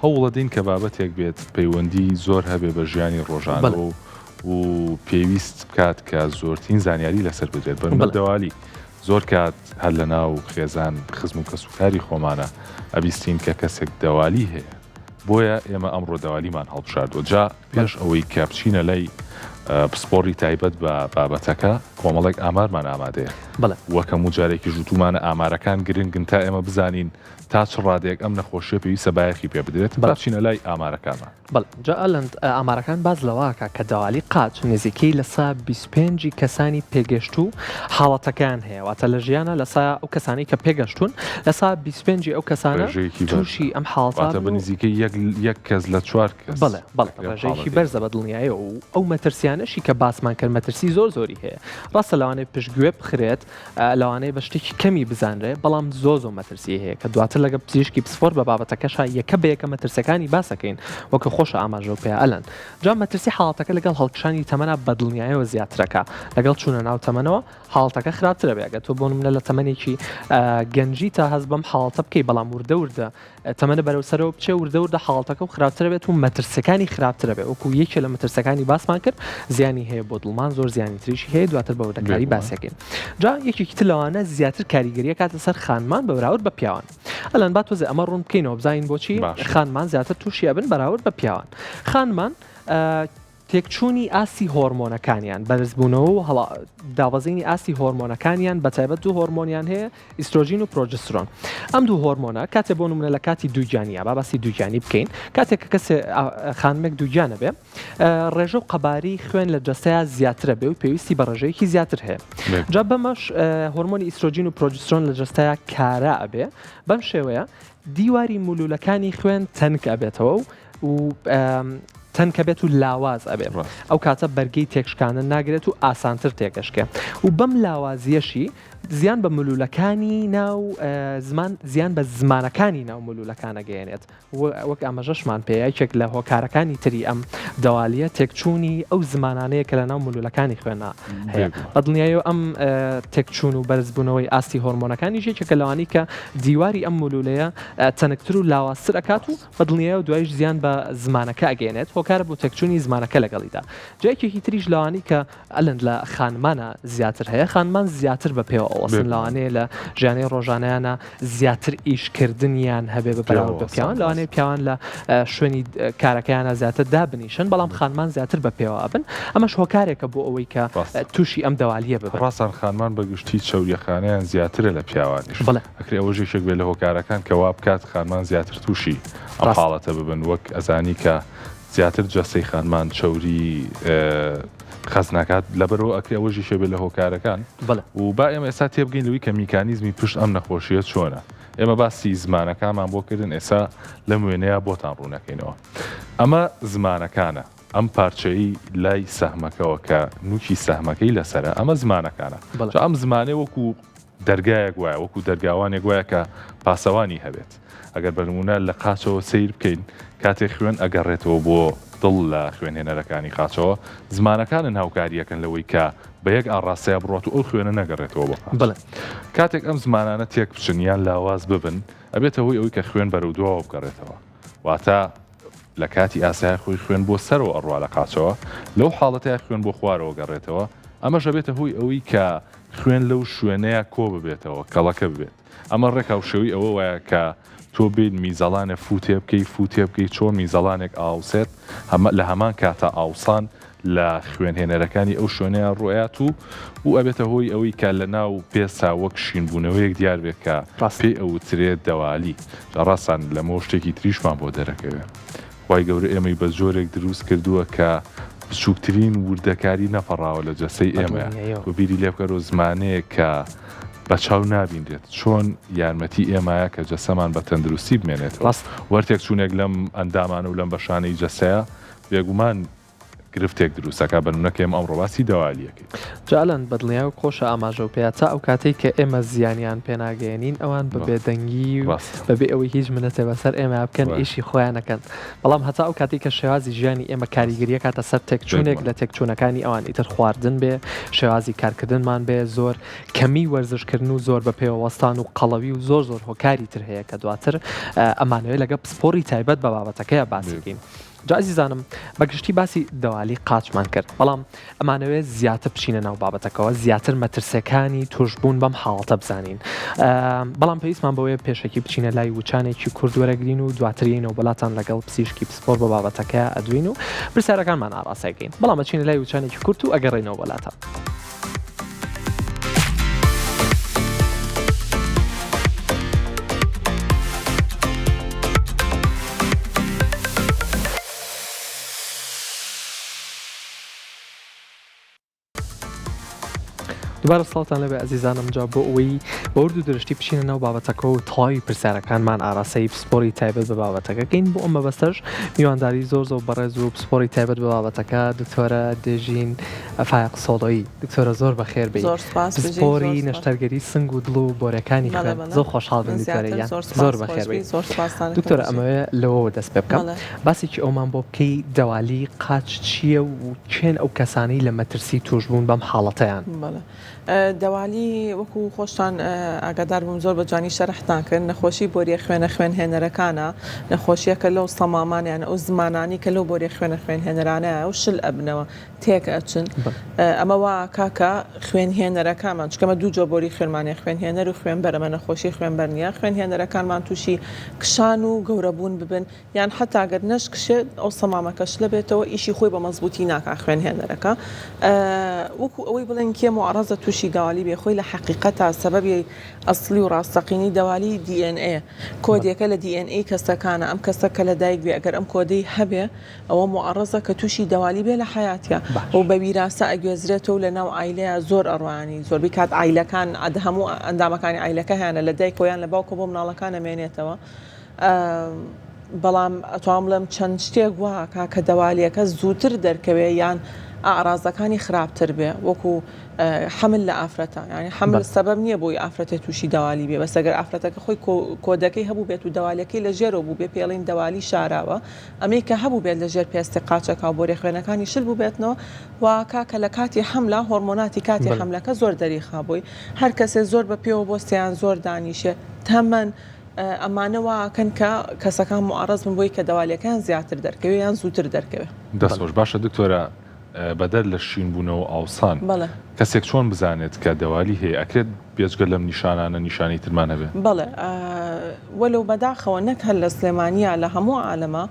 هەوڵەدەین کە بابەتێک بێت پەیوەندی زۆر هەبێ بە ژیانی ڕۆژانەوە و و پێویست بکات کە زۆرترین زانیاری لەسەر بدرێت بە دەوالی زۆر کات هەر لە ناو خێزان، خزم و کەسوکاری خۆمانا ئەبیستین کە کەسێک دەوالی هەیە، بۆیە ئێمە ئەمڕۆ دەوالیمان هەڵبژاردووە. جا پێش ئەوەی کە بچینە لای پسپۆڕی تایبەت بە بابەتەکە، کۆمەڵێک ئامارمان ئامادەیە. وەک هەموو جارێکیش وتوومانە ئامارەکان گرنگن تا ئێمە بزانین تا چ ڕادەیەک ئەم نەخۆشییە پێویستە بایەخی پێ بدرێت. با بچینە لای ئامارەکانمان. بەڵێ جا ئەلەند ئامارەکان باس لەوە ئەکا کە دەوالی قاچ نزیکەی لە سا 25 ی کەسانی پێگەشتوو حاڵەتەکەیان هەیە واتە لە ژیانە لە سا ئەو کەسانەی کە پێگەشتوون لە سا 25 ی ئەو کەسانە ڕێژەیەکی بەرزە تووشی ئەم حاڵەتە واتە بە بن و نزیکەی یەک یەک کەس لە چوار کەس بەڵێ بەڵێ ئەکرێ ئەم ڕێژەیەکی حاڵەتەی بەرزە بە دڵنیایەوە و ئەو مەترسیانەشی کە باسمان کرد مەترسی زۆر زۆری هەیە ڕاستە لەوانەیە پشتگوێ بخرێت لەوانەیە بە شتێکی کەمی بزانرێ بەڵام زۆ زۆ مەترسی هەیە کە دواتر لەگە پزیشکی پسپۆر بە بابەتەکەشا یەکە بە یەکە مەترسەکانی باسەکەین وەکە خۆشە ئاماژە و پێ ئەلەن جا مەترسی حاڵەتەکە لەگەڵ هەڵکشانی تەمەنا بەدڵنیایەوە زیاترەکە لەگەڵ چوونە ناو تەمەنەوە حاڵەتەکە خراپترە بێ ئەگەر تۆ بۆ نمونە لە تەمەنێکی گەنجی تا هەست بەم حاڵەتە بکەی بەڵام وردە وردە تەمەنە بەرەو سەرەوە بچێ وردە وردە حاڵەتەکە و خراپترە بێت و مەترسیەکانی خراپترە بێت وەکو یەکێ لە مەترسەکانی باسمان کرد زیانی هەیە بۆ دڵمان زۆر زیانی تریشی هەیە دواتر بە وردەکاری باسەکەین جا یەکێکی تر لەوانە زیاتر کاریگەریە کاتە سەر خانمان بە بەراورد بە پیاوان ئەلان با تۆزێ ئەمە ڕوون بکەینەوە بزانین بۆچی خانمان زیاتر تووشی ئەبن بەراورد بە پیاوان خانمان تێکچوونی ئاستی هۆرمۆنەکانیان، بەرزبوونەوە و هەڵا دابەزینی ئاستی هۆرمۆنەکانیان بەتایبەت دوو هۆرمۆنیان هەیە ئیسترۆجین و پرۆجسترۆن ئەم دوو هۆرمۆنە کاتێ بۆ نمونە لە کاتی دووگیانیە با باسی دووگیانی بکەین کاتێک کە کەسێ خانمێک دووگیانە بێ ڕێژە و قەباری خوێن لە جەستەیا زیاترە بێ و پێویستی بە ڕێژەیەکی زیاتر هەیە جا بەمەش هۆرمۆنی ئیسترۆجین و پرۆجسترۆن لە جەستەیا کارا ئەبێ بەم شێوەیە دیواری مولولەکانی خوێن تەنک ئەبێتەوە و و تەنکە بێت و لاواز ئەبێ ئەو کاتە بەرگەی تێکشکانە ناگرێت و ئاسانتر تێکەشکێ و بەم لاوازیەشی زیان بە ملولەکانی ناو زمان زیان بە زمانەکانی ناو ملولەکانە گەیەنێت وەک ئاماژەشمان پێ یەکێک لە هۆکارەکانی تری ئەم دەوالیە تێکچوونی ئەو زمانانەیە کە لە ناو ملولەکانی خوێنا هەیە بەدڵنیایەوە ئەم تێکچوون و بەرزبوونەوەی ئاستی هۆرمۆنەکانیش یەکێکە لەوانی کە دیواری ئەم ملولەیە تەنکتر و لاوازتر ئەکات و بە دڵنیایەوە دوایش زیان بە زمانەکە ئەگەیەنێت، هۆکارە بۆ تێکچوونی زمانەکە لەگەڵیدا. جا یەکێکی تریش لەوانەی کە ئەلەند لە خانمانا زیاتر هەیە، خانمان زیاتر بە پێوە ئەوەستن، لەوانەیە لە ژیانی ڕۆژانەیانا زیاتر ئیشکردنیان هەبێ بە بەراورد بە پیاوان، لەوانەیە پیاوان لە شوێنی کارەکەیانا زیاتر دابنیشن، بەڵام خانمان زیاتر بە پێوە ئەبن، ئەمەش هۆکارێکە بۆ ئەوەی کە تووشی ئەم دەوالییە ببن. ڕاستان خانمان بە گشتی چەوریەخانەیان زیاترە لە پیاوانیش. بەڵێ. ئەکرێ ئەوەش یەکێک بێت لە هۆکارەکان کە وا بکات خانمان زیاتر تووشی ئەم حاڵەتە ببن وەک ئەزانی کە زیاتر جەستەی خانمان چەوری خەزنەکات لەبەرەوە ئەکرێ ئەوەش یەکێک بێت لە هۆکارەکان و با ئێمە ئێستا تێبگەین لەوەی کە میکانیزمی پشت ئەم نەخۆشیە چۆنە ئێمە باسی زمانەکانمان بۆ کردن ئێستا لەم وێنەیە بۆتان ڕوونەکەینەوە ئەمە زمانەکانە ئەم پارچەی لای سەهمەکەوە کە نوکی سەهمەکەی لەسەرە ئەمە زمانەکانە ئەم زمانێ وەکو دەرگایەک وایە، وەکو دەرگاوانێک وایە کە پاسەوانی هەبێت. ئەگەر بە نموونە لە قاچەوە سەیر بکەین، کاتێک خوێن ئەگەڕێتەوە بۆ دڵ لە خوێنهێنەرەکانی قاچەوە، زمانەکانن هاوکارییەکەن لەوەی کە بە یەک ئاڕاستەیا بڕوات و ئەو خوێنە نەگەڕێتەوە بۆ قاچ. کاتێک ئەم زمانانە تێک بچن یان لاواز ببن، ئەبێتە هۆی ئەوەی کە خوێن بەرەو دواوە بگەڕێتەوە. واتە لە کاتی ئاسای خۆی خوێن بۆ سەرەوە ئەڕوا لە قاچەوە، لەو حاڵەتەیا خوێن بۆ خوارەوە گەڕێتەوە، ئەمەش ئەبێتە هۆی ئەوەی کە خوێن لەو شوێنەیا کۆ ببێتەوە، کەڵەکە ببێت. ئەمە ڕێک هاوشێوەی ئەوە وایە کە تۆ بێیت میزەڵانێ فوو تێ بکەی، فوو تێ بکەی، چۆن میزەڵانێک ئاوسێت، هەمە لە هەمان کاتا ئاوسان لە خوێنهێنەرەکانی ئەو شوێنەیا ڕووئەیات و و ئەبێتە هۆی ئەوەی کە لە ناو پێستا وەک شینبوونەوەیەک دیار بێت کە پێی ئەوترێت دەوالی. جا ڕاستان لەمەوە شتێکی تریشمان بۆ دەرەکەوێ. خوای گەورە ئێمەی بە جۆرێک دروست کردووە کە بچووکترین وردەکاری نەپەڕاوە لە جەستەی ئێمەیا. تۆ بیری لێ بکەرەوە زمانەیەک کە بە چاو نابینرێت چۆن یارمەتی ئێمایە کە جەستەمان بە تەندروستی بمێنێتەوە. وەر تێکچوونێک لەم ئەندامانە و لەم بەشانەی جەستەیە بێگومان گرفتێک دروست ئەکا بە نمونە کە ئێمە ئەمڕۆ باسی دەوالیەکەین. جا ئەلەند بەدڵنیایەوە خۆشە ئاماژەو پێیا تا ئەو کاتەی کە ئێمە زیانیان پێ ناگەیەنین ئەوان بە بێدەنگی و بەبێ ئەوەی هیچ منەتێ بەسەر ئێمەیا بکەن ئیشی خۆیان ئەکەن بەڵام هەتا ئەو کاتەی کە شێوازی ژیانی ئێمە کاریگەری ئەکاتە سەر تێکچوونێک لە تێکچوونەکانی ئەوان ئیتر خواردن بێ شێوازی کارکردنمان بێ زۆر کەمی وەرزشکردن و زۆر بە پێوە وەستان و قەڵەوی و زۆر زۆر هۆکاری تر هەیە کە دواتر ئەمانەوێ لەگە پسپۆڕی تایبەت بە بابەتەکەیا باسی بکەین. جا ئەزیزانم بە گشتی باسی دەوالی قاچمان کرد بەڵام ئەمانەوێت زیاتر بچینە ناو بابەتەکەەوە زیاتر مەترسیەکانی توشببوون بەم حاڵەتە بزانین بەڵام پێویستمان بەوەیە پێشەکی بچینە لای وچانێکی کورد وەرەگرین و دواترینەوە بەلاتان لەگەڵ پزیشکی پسپۆر بە بابەتەکە ئەدوین و پرسیارەکانمان ئاڕاستەکەین بەڵام ئەچینە لای وچانێکی کورت و ئەگەڕێینەوە بەلاتان. دوبارە سڵاوتان لەبێ ئەزیزانم جا بۆ ئەوەی بەورد و درشتی بچینە ناو بابەتەکە و تەواوی پرسیارەکانمان ئاراستەی پسپۆری تایبەت بە بابەتەکەکەین بۆ ئەم مەبەستەش میوانداری زۆر زۆر بەڕێز و پسپۆری تایبەت بە بابەتەکە دکتۆرە دێژین فایەق سۆڵۆیی دکتۆرە زۆر بەخێر بێی زۆر سپاس بژیت زۆر پسپۆری سپاس. نەشتەرگەری سنگ و دڵ و بۆرەکانی بەڵێ خوێن بەڵێ زۆر خۆشحاڵ من بین دکتۆرە زیاتر گیان زۆر زۆر سپاس بەخێر خۆش بێی بی زۆر سپاستان ئەکەم دکتۆرە بژیت ئەمەوێ لەوەوە دەست پێ بکەم بەڵێ. باسێکی ئەومان بۆ بکەی دەوالی قاچ چییە و کێن ئەو کەسانەی لە مەترسی تووشبوون بەم حاڵەتەیان؟ بەڵێ دەوالی وەکو خۆشتان ئاگادار بووم زۆر بە جوانی شەرحتان کرد نەخۆشی بۆریە خوێنە خوێن هێنەرەکانە نەخۆشیەکە لەو سەمامان یان ئەو زمانانی کە لەو بۆریە خوێنە خوێن هێنەرانە و شل ئەبنەوە تێک ئەچن ئەمە وا ئەکا کە خوێن هێنەرەکانمان چونکە ئەمە دوو جۆر بۆری خوێنمان هەیە خوێن هێنەر و خوێنبەر ئەمە نەخۆشی خوێنبەر نییە خوێن هێنەرەکانمان تووشی کشان و گەورەبوون ببن یان حەتا گەر نەشکشێت ئەو سەمامەکە شلە بێتەوە ئیشی خۆی بە مەزبووتی ناکا خوێن هێنەرەکە وەکو ئەوەی بڵێن کێ موعڕەزە تووشی دەوالی بێ خۆی لە حەقیقەتا سەبەبی ئەسڵی و ڕاستەقینەی دەوالی DNA کۆدێکە لە DNA کەسەکانە ئەم کەسە کە لەدایک بێ ئەگەر ئەم کۆدەی هەبێ ئەوە موعەڕەزە کە تووشی دەوالی بێ لە حەیاتیا و بە ویراسە ئەگوێزرێتەوە و لە ناو عایلەیا زۆر ئەڕوانی زۆربەی کات عایلەکان هەموو ئەندامەکانی عایلەکە هەیانە لە دایکەوە یان لە باوکەوە بۆ مناڵەکان ئەمێنێتەوە بەڵام ئەتوانم بڵێم چەند شتێک وا ئەکا کە دەوالیەکە زووتر دەرکەوێ یان ئاعرازەکانی خراپتر بێ وەکو حەمل لە ئافرەتە یانی حەمل سەبەب نییە بۆی ئافرەتێ تووشی دەوالی بێ بەس ئەگەر ئافرەتەکە خۆی کۆدەکەی هەبوو بێت و دەوالیەکەی لە ژێرەوە بوو بێ پێڵین دەوالی شاراوە ئەمەی کە هەبووبێت لە ژێر پێستی قاچەکا و بۆریە خوێنەکانی شل بووبێتنەوە وا کە لە کاتی حەملا هۆرمۆناتی کاتی حەملەکە زۆر دەریخا بۆی هەر کەسێ زۆر بە پێوە بۆستێ یان زۆر دانیشێ تەمەن ئەمانە وا ئەکەن کە کەسەکان موعەڕەز بن بۆی کە دەوالیەکەیان زیاتر دەرکەوێ یان زووتر دەرکەوێ. دەست خۆش باشە دکتۆرە بەدەر لە شین بوونەوە و ئاوسان بەڵێ. کەسێک چۆن بزانێت کە دەوالی هەیە ئەکرێت بێجگە لەم نیشانانە نیشانەی ترمان هەبێ؟ بەڵێ وەلو بەداخەوە نەک هەر لە سلێمانیا لە هەموو عالەما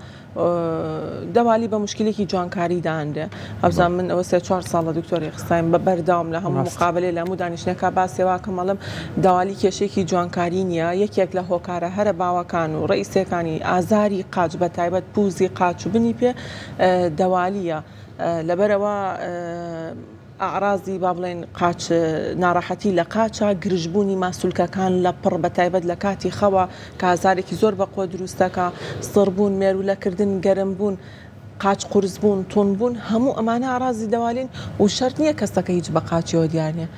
دەوالی بە موشکیلێکی جوانکاری دانرێ ئەوزان من ئەوە سێ چوار ساڵە دکتۆری خستایم بە بەردەوام لە هەموو مقابلێ لە هەموو دانیشتنێکا باسی وا کەم ئەڵێم دەوالی کێشەیەکی جوانکاری نییە یەکێک لە هۆکارە هەرە باوەکان و ڕئیسیەکانی ئازاری قاچ بە تایبەت پوزی قاچ و بنی پێ دەوالیە لەبەرئەوە ئەعرازی با بڵێین قاچ ناڕەحەتی لە قاچە گرژبوونی ماسولکەکان لە پڕ بە تایبەت لە کاتی خەوە کە ئازارێکی زۆر بە قوە دروست دەکا سڕبوون مێروولەکردن گەرمبوون قاچ قورسبوون توندبوون هەموو ئەمانە ئەعرازی دەوالین و شەرت نییە کەسەکە هیچ بە قاچیەوە دیار نییە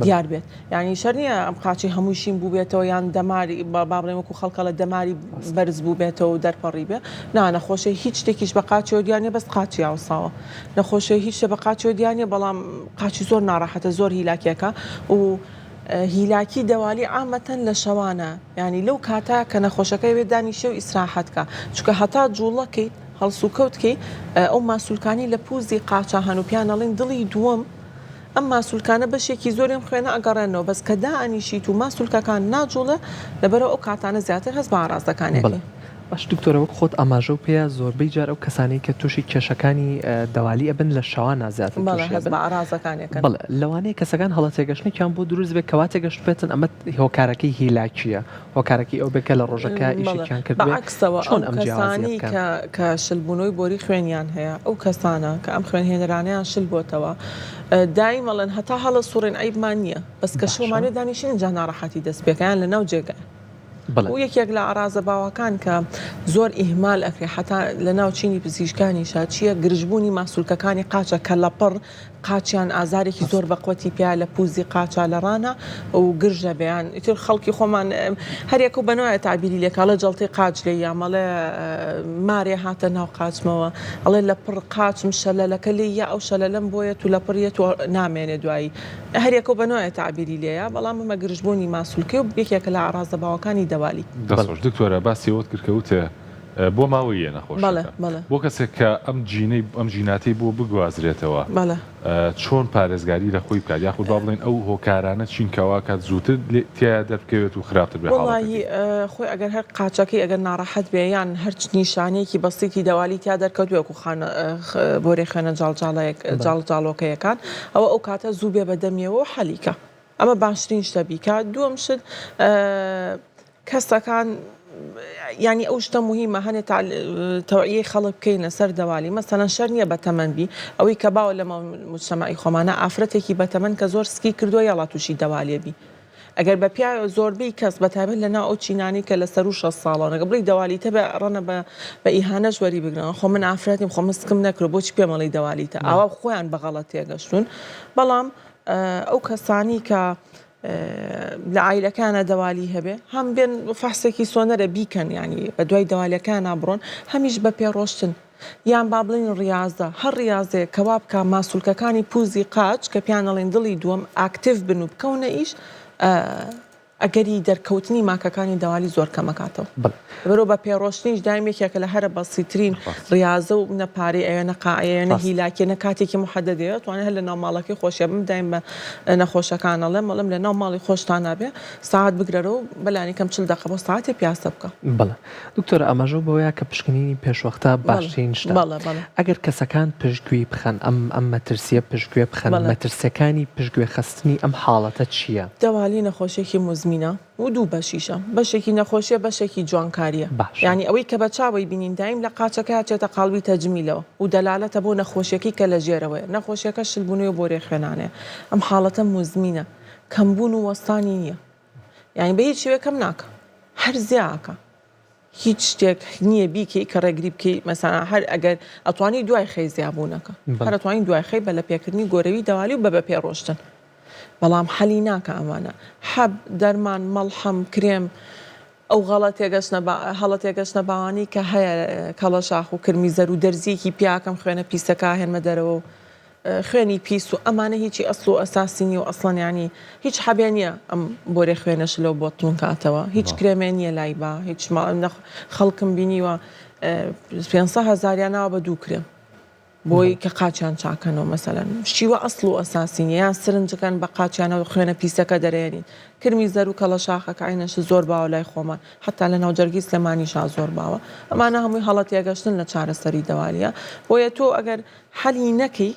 دیار بێت یانی شەرت نییە ئەم قاچەی هەمووی شین بووبێتەوە یان دەماری با بڵێین وەکو خەڵک ئەڵێ دەماری بەرز بووبێتەوە و دەرپەڕیبێ نا نەخۆشە هیچ شتێکیش بە قاچیەوە دیار نییە بەس قاچی ئاوساوە نەخۆشە هیچ شتێ بە قاچیەوە دیار نییە بەڵام قاچی زۆر ناڕەحەتە زۆر هیلاکیەکە و هیلاکی دەوالی عامەتەن لە شەوانە یانی لەو کاتە کە نەخۆشەکە ئەوێ دانیشێ و ئیسراحەت کا چونکە هەتا جوڵەکەیت هەڵسوکەوت کەی ئەو ماسولکانی لە پوزی قاچا هەن و پیان ئەڵێن دڵی دووەم ئەم ماسولکانە بەشێکی زۆری ئەم خوێنە ئەگەڕێنەوە بەس کە دائەنیشیت و ماسولکەکان ناجوڵێ لەبەرئەوە ئەو کاتانە زیاتر هەست بە ئاڕاستەکانی بەڵێ ئەکەی. باش دکتۆرە وەک خۆت ئاماژەو پێیا زۆربەی جار ئەو کەسانەی کە توشی کێشەکانی دەوالی ئەبن لە شەوانا زیاتر بەڵێ توشی هەست ئەبن بە ئەرازەکان ئەکەن. بەڵێ لەوانەیە کەسەکان هەڵە تێگەشتنێکیان بۆ دروست بێت کەوا تێگەشتبێتن ئەمە هۆکارەکەی هیلاکیە هۆکارەکەی ئەو بێت کە لە ڕۆژەکە بەڵێ ئیشێکیان بە کردبێ عەکسەوە چۆن ئەو ئەم جیاوازیە کەسانەی بکەن؟ کە کە شلبوونەوەی بۆری خوێنیان هەیە ئەو کەسانە کە ئەم خوێنهێنەرانەیان شل بۆتەوە دایم ئەڵێن هەتا هەڵەسوڕێن عەیبمان نییە بەس کە باشە. شەومانێ دانیشین ئینجا ناڕەحەتی دەست پێکا یان لە ناو جێگای بەڵێ. و یەکێک لە ئەڕازە باوەکان کە زۆر ئیهمال ئەکرێ حەتا لە ناو چینی پزیشکانیشا چیە گرژبوونی ماسولکەکانی قاچە کە لەپڕ قاچیان ئازارێکی زۆر بەقوەتی پیا لە پوزی قاچا لە ڕانە و گرژە بێیان ئیتر خەڵکی خۆمان هەریەکە و بەنوایە تەعبیری لێکا ئەڵێ جەڵتەی قاچ لێی یام ئەڵێ مارێ هاتە ناو قاچمەوە ئەڵێ لەپڕ قاچم شەلەلەکە لێی یا ئەو شەلەلەم بۆیەت و لەپڕ یەت و نامێنێ دوایی هەریەکەو بە نوعێ تەعبیری لێیە، بەڵام ئەمە گرژبوونی ماسولکەیە و یەکێکە لە ئاڕاستە باوەکانی دەوالی. دەست خۆش دکتۆرە باسی ئەوەت کرد کە وتێ بۆ ماوەییە بەڵێ نەخۆشیەکە بەڵێ. بۆ کەسێک کە ئەم جینەی ئەم جیناتەی بۆ بگوازرێتەوە بەڵێ. چۆن پارێزگاری لە خۆی بکات یاخود با بڵێین ئەو هۆکارانە چین کە واکات زووتر لێ تیایا دەربکەوێت و خراپتر بێ وەڵاهی حاڵەتەکەی؟ خۆی ئەگەر هەر قاچەکەی ئەگەر ناڕەحەت بێ یان هەر نیشانەیەکی بەسیتی دەوالی تیا دەرکەوت وەکو خانە بۆرێ خوێنە جاڵجاڵەیەک جاڵجاڵۆکەیەکان ئەوە ئەو کاتە زوو بێ بە دەمیەوە و حەلی کە ئەمە باشترین شتە بیکە دووەم شت کەسەکان ینی ئەو شتە مهمە هەنێ تەوعیەی خەڵک بکەین لەسەر دەوالی مەسەلەن شەر نییە بەتەمەن بی ئەوەی کە باوە لە مجتەمەعی خۆمانە ئافرەتێکی بەتەمەن کە زۆر سکی کردووە یاڵا تووشی دەوالیە بی ئەگەر بە پیاوێ زۆربەی کەس بە تایبەت لە ناو ئەو چینانەی کە لە سەروو 60 ساڵەوەن ئەگەر بڵێی دەوالیتە بێ ڕەنە بە بە ئیهانەش وەری بگرن خۆ من ئافرەتیم خۆ من سکم نەکرد بۆچی پێم ئەڵێی دەوالیتە ئاوا خۆیان بە غەڵەت تێگەشتوون بەڵام ئەو کەسانی کە لە عایلەکانە دەوالی هەبێ هەم بێن فەحسێکی سۆنەرە بیکەن ینی بە دوای دەوالەکانە بڕۆن هەمیش بە پێڕۆشتن یان با بڵێین ڕیازە، هەر ڕیازەیەک کە وا بکا ماسولکەکانی پوزی قاچ کە پێیان ئەڵێن دڵی دووەم active بن و بکەونە ئیش، ئەگەری دەرکەوتنی ماکەکانی دەوالی زۆر کەم ئەکاتەوە. بەڵێ. لەبەرئەوە بە پێ ڕۆشتنیش دایم یەکێکە لە هەرە بەسیترین ڕیازە و نە پارەی ئەوێ نە قاعەی ئەوێ نە ڕاستە. هیلاکیە نە کاتێکی موحەدەدی ئەوێ ئەتوانێ هەر لە ناو ماڵەکەی خۆشیا بم دایم بە نەخۆشەکان ئەڵێم ئەڵێم لە ناو ماڵی خۆشتانا بێ سەعات بگرەرەوە و بەلانی کەم 40 دەقە بۆ سەعاتێ پیاسە بکە. بەڵێ. دکتۆر ئاماژەو بەوەیا کە پشکنینی پێشوەختە باشترین شتە ئەگەر کەسەکان پشتگوێی بخەن ئەم ئەم مەترسیە پشتگوێ بخەن مەترسیەکانی پشتگوێ خستنی ئەم حاڵەتە چیە؟ دەوالی نەخۆشیەکی موزمینە و دوو بەشیشە بەشێکی نەخۆشیە بەشێکی جوانکاریە باشە. یانی ئەوەی کە بە چاوەی بینین دایم لە قاچەکەیا چێتە قاڵبی تەجمیلەوە و دەلالەتە بۆ نەخۆشیەکەی کە لە ژێرەوەیە نەخۆشیەکە شلبونەوەی بۆرێ خوێنانەیە ئەم حاڵەتە موزمینە کەمبوون و وەستانی نیە یانی بە هیچ شێوەیەک کەم ناکا هەر زیا ئەکا هیچ شتێک نییە بیکەی کە ڕێگری بکەی مەسەلەن هەر ئەگەر ئەتوانی دوای خەی زیابوونەکە هەر ئەتوانی دوای خەی بە لە پێکردنی گۆرەوی دەوالی و بە بە پێ ڕۆشتن بەڵام حەلی ناکە ئەمانە حەب دەرمان مەڵحەم کرێم ئەو غەڵە تێگەشتنە هەڵە تێگەشتنە باوانەی کە هەیە کەڵەشاخ و کرمی زەر و دەرزیەکی پیاکەم خوێنە پیسەکە هێنمە دەرەوە و خوێنی پیس و ئەمانە هیچی ئەسڵ و ئەساسی نیە و ئەسڵەن یانی هیچ حەبێ نیە ئەم بۆرێ خوێنە شلەو بۆت توون کاتەوە هیچ کرێمێ نیە لای با هیچ خەڵکم بینیوە 500 هەزاریان ناوە بە دوو کرێم بۆی کە قاچیان چاکەنەوە مەسەلەن شیوە ئەسڵ و ئەساسی نیە یان سرنجەکەن بە قاچیانەوە خوێنە پیسەکە دەرێنین کرمی زەر و کەڵە شاخەکە عینەش زۆر باوە لای خۆمان حتا لە ناوجەرگی سلێمانیشا زۆر باوە ئەمانە هەمووی هەڵە تێگەشتن لە چارەسەری دەوالیە بۆیە تۆ ئەگەر حەلی نەکەی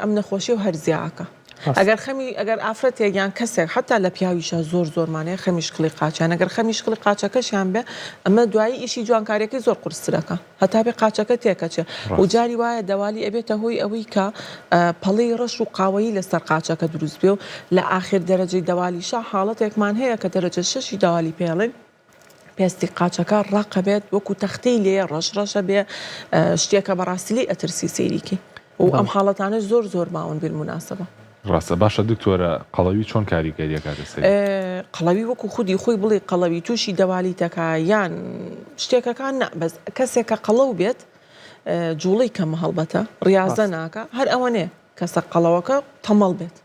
ئەم نەخۆشی و هەرزیاکە ئەگەر خەمی ئەگەر ئافرەتێک یان کەسێک حتا لە پیاویشە زۆر زۆرمانەیە خەمی شکڵی قاچیان ئەگەر خەمی شکڵی قاچەکەشیان بێ ئەمە دوایی ئیشی جوانکاریەکەی زۆر قورسترەکە هەتا بێ قاچەکە تێکەچێ و جاری وایە دەوالی ئەبێتە هۆی ئەوەی کە پەڵەی ڕەش و قاوەیی لەسەر قاچەکە دروست بێ و لە ئاخر دەرەجەی دەوالیشا حاڵەتێکمان هەیە کە دەرەجە شەشی دەوالی پێڵێن پێستی قاچەکە ڕەقە بێت وەکو تەختەی لێ ڕەش ڕەشە بێ شتێکە بەڕاستی لێی ئەترسی سەیریکەی و ئەم حاڵەتانەش زۆر زۆر باون بالمناسبە. ڕاستە باشە دکتۆرە قەڵەوی چۆن کاریگەری ئەکاتە سەری؟ قەڵەوی وەکو خودی خۆی بڵێی قەڵەوی توشی دەوالیتەکە یان شتێکەکان نا بەس کەسێک کە قەڵەو بێت جوڵەی کەمە هەڵبەتە ڕیازە ناکا هەر ئەوەنەیە کەسە قەڵەوەکە تەمەڵ بێت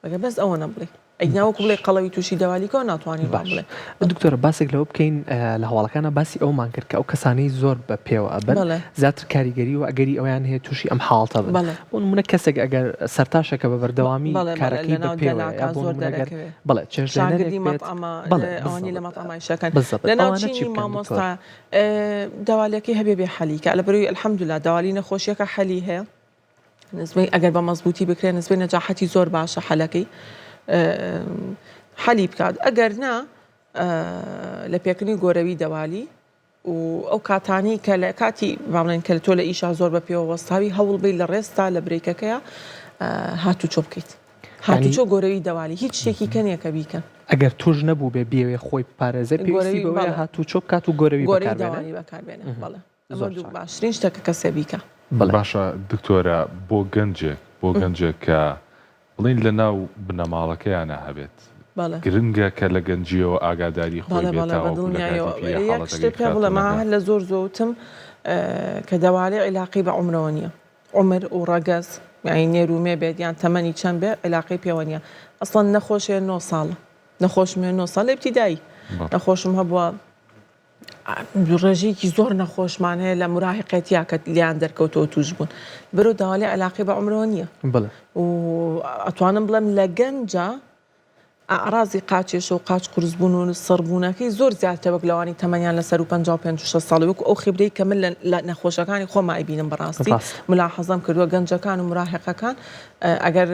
ئەگەر بەس ئەوەنە بڵێی. ئەگینا وەکو بڵێی قەڵەوی تووشی دەوالی کەوە ناتوانین وا باش بڵێ. دکتۆرە باسێک لەوە بکەین لە هەواڵەکانا باسی ئەوەمان کرد کە ئەو کەسانەی زۆر بە پێوە ئەبن بەڵێ. زیاتر کاریگەری و ئەگەری ئەوەیان هەیە تووشی ئەم حاڵەتە بن بەڵێ. بۆ نموونە کەسێک ئەگەر سەرتاشێکە بە بەردەوامی بەڵێ بەڵێ کارەکەی بە لەناو پێوەیە یا دەلاکا بۆ زۆر نموونە گەر دەرەکەوێ. بەڵێ چێشتلێنەرێک شاگردی بێت مەتعەمە بەڵێ ئەوانەی لە بالضبط مەتعەمە ئیشەکەن بالضبط لەناو ئەوانە چی چینی بکەن دکتۆر؟ مامۆستا دەوالەکەی هەبێ بێ حەلی کە لەبەرئەوەی الحمدللە دەوالی نەخۆشیەکە حەلی هەیە نسبەی ئەگەر بە مەزبووتی بکرێت نسبەی نەجاحەتی زۆر باشە حەلەکەی حەلی بکات ئەگەر نا لە پێکردنی گۆرەوی دەوالی و ئەو کاتانی کە لە کاتی باڵێن کە تۆ لە ئیشا زۆر بە پێوە وەستاوی هەوڵ بی لە ڕێستا لە برێکەکەیە هاتوچۆ بکەیت هاتوچۆ گۆرەوی دەوالی هیچ شتێکی کە نییە کە بیکەن. ئەگەر توش نەبوو بێ بیەوێ خۆی بپارێزێ پێویستی بەوەیە هاتوچۆ بکات و گۆرەوی بەکاربێنێ. بەڵێ ئەمە دوو باشترین شتە کە کەسێ بیکا. باشە دکتۆرە بۆ گەنجێک بۆ گەنجێک کە بڵێین لە ناو بنەماڵەکەیانا هەبێت گرنگە کە لە گەنجیەوە ئاگاداری خۆی بێت تاوەکو لە کاتی پیری حاڵەتەکەی خراپتر نەکات. لە زۆر زۆ وتم کە دەوالێ عیلاقەی بە عومرەوە نیە عومر و ڕەگەز یانی نێر و مێ بێت یان تەمەنی چەند بێ عیلاقەی پێوە نیە ئەسڵەن نەخۆشێ نۆ ساڵە نەخۆشم هەیە نۆ ساڵ لە ئیبتیدایی نەخۆشم هەبووە ڕێژەیەکی زۆر نەخۆشمان هەیە لە مراهقێتیا کە لیان دەرکەوتەوە توش بوون برۆ داوالی علاقی بە عمرەوە نییە و ئەتوانم بڵێم لە گەنجە ئەعرازی قاچێشە و قاچ قورس بوون و سڕبوونەکەی زۆر زیاترە وەک لەوانی تەمەنیان لە سەروو 55 و 60 ساڵی وەکو ئەو خبرەی کە من لە نەخۆشەکانی خۆم ئەیبینم بەڕاستی ملاحەزەم کردووە گەنجەکان و مراهقەکان ئەگەر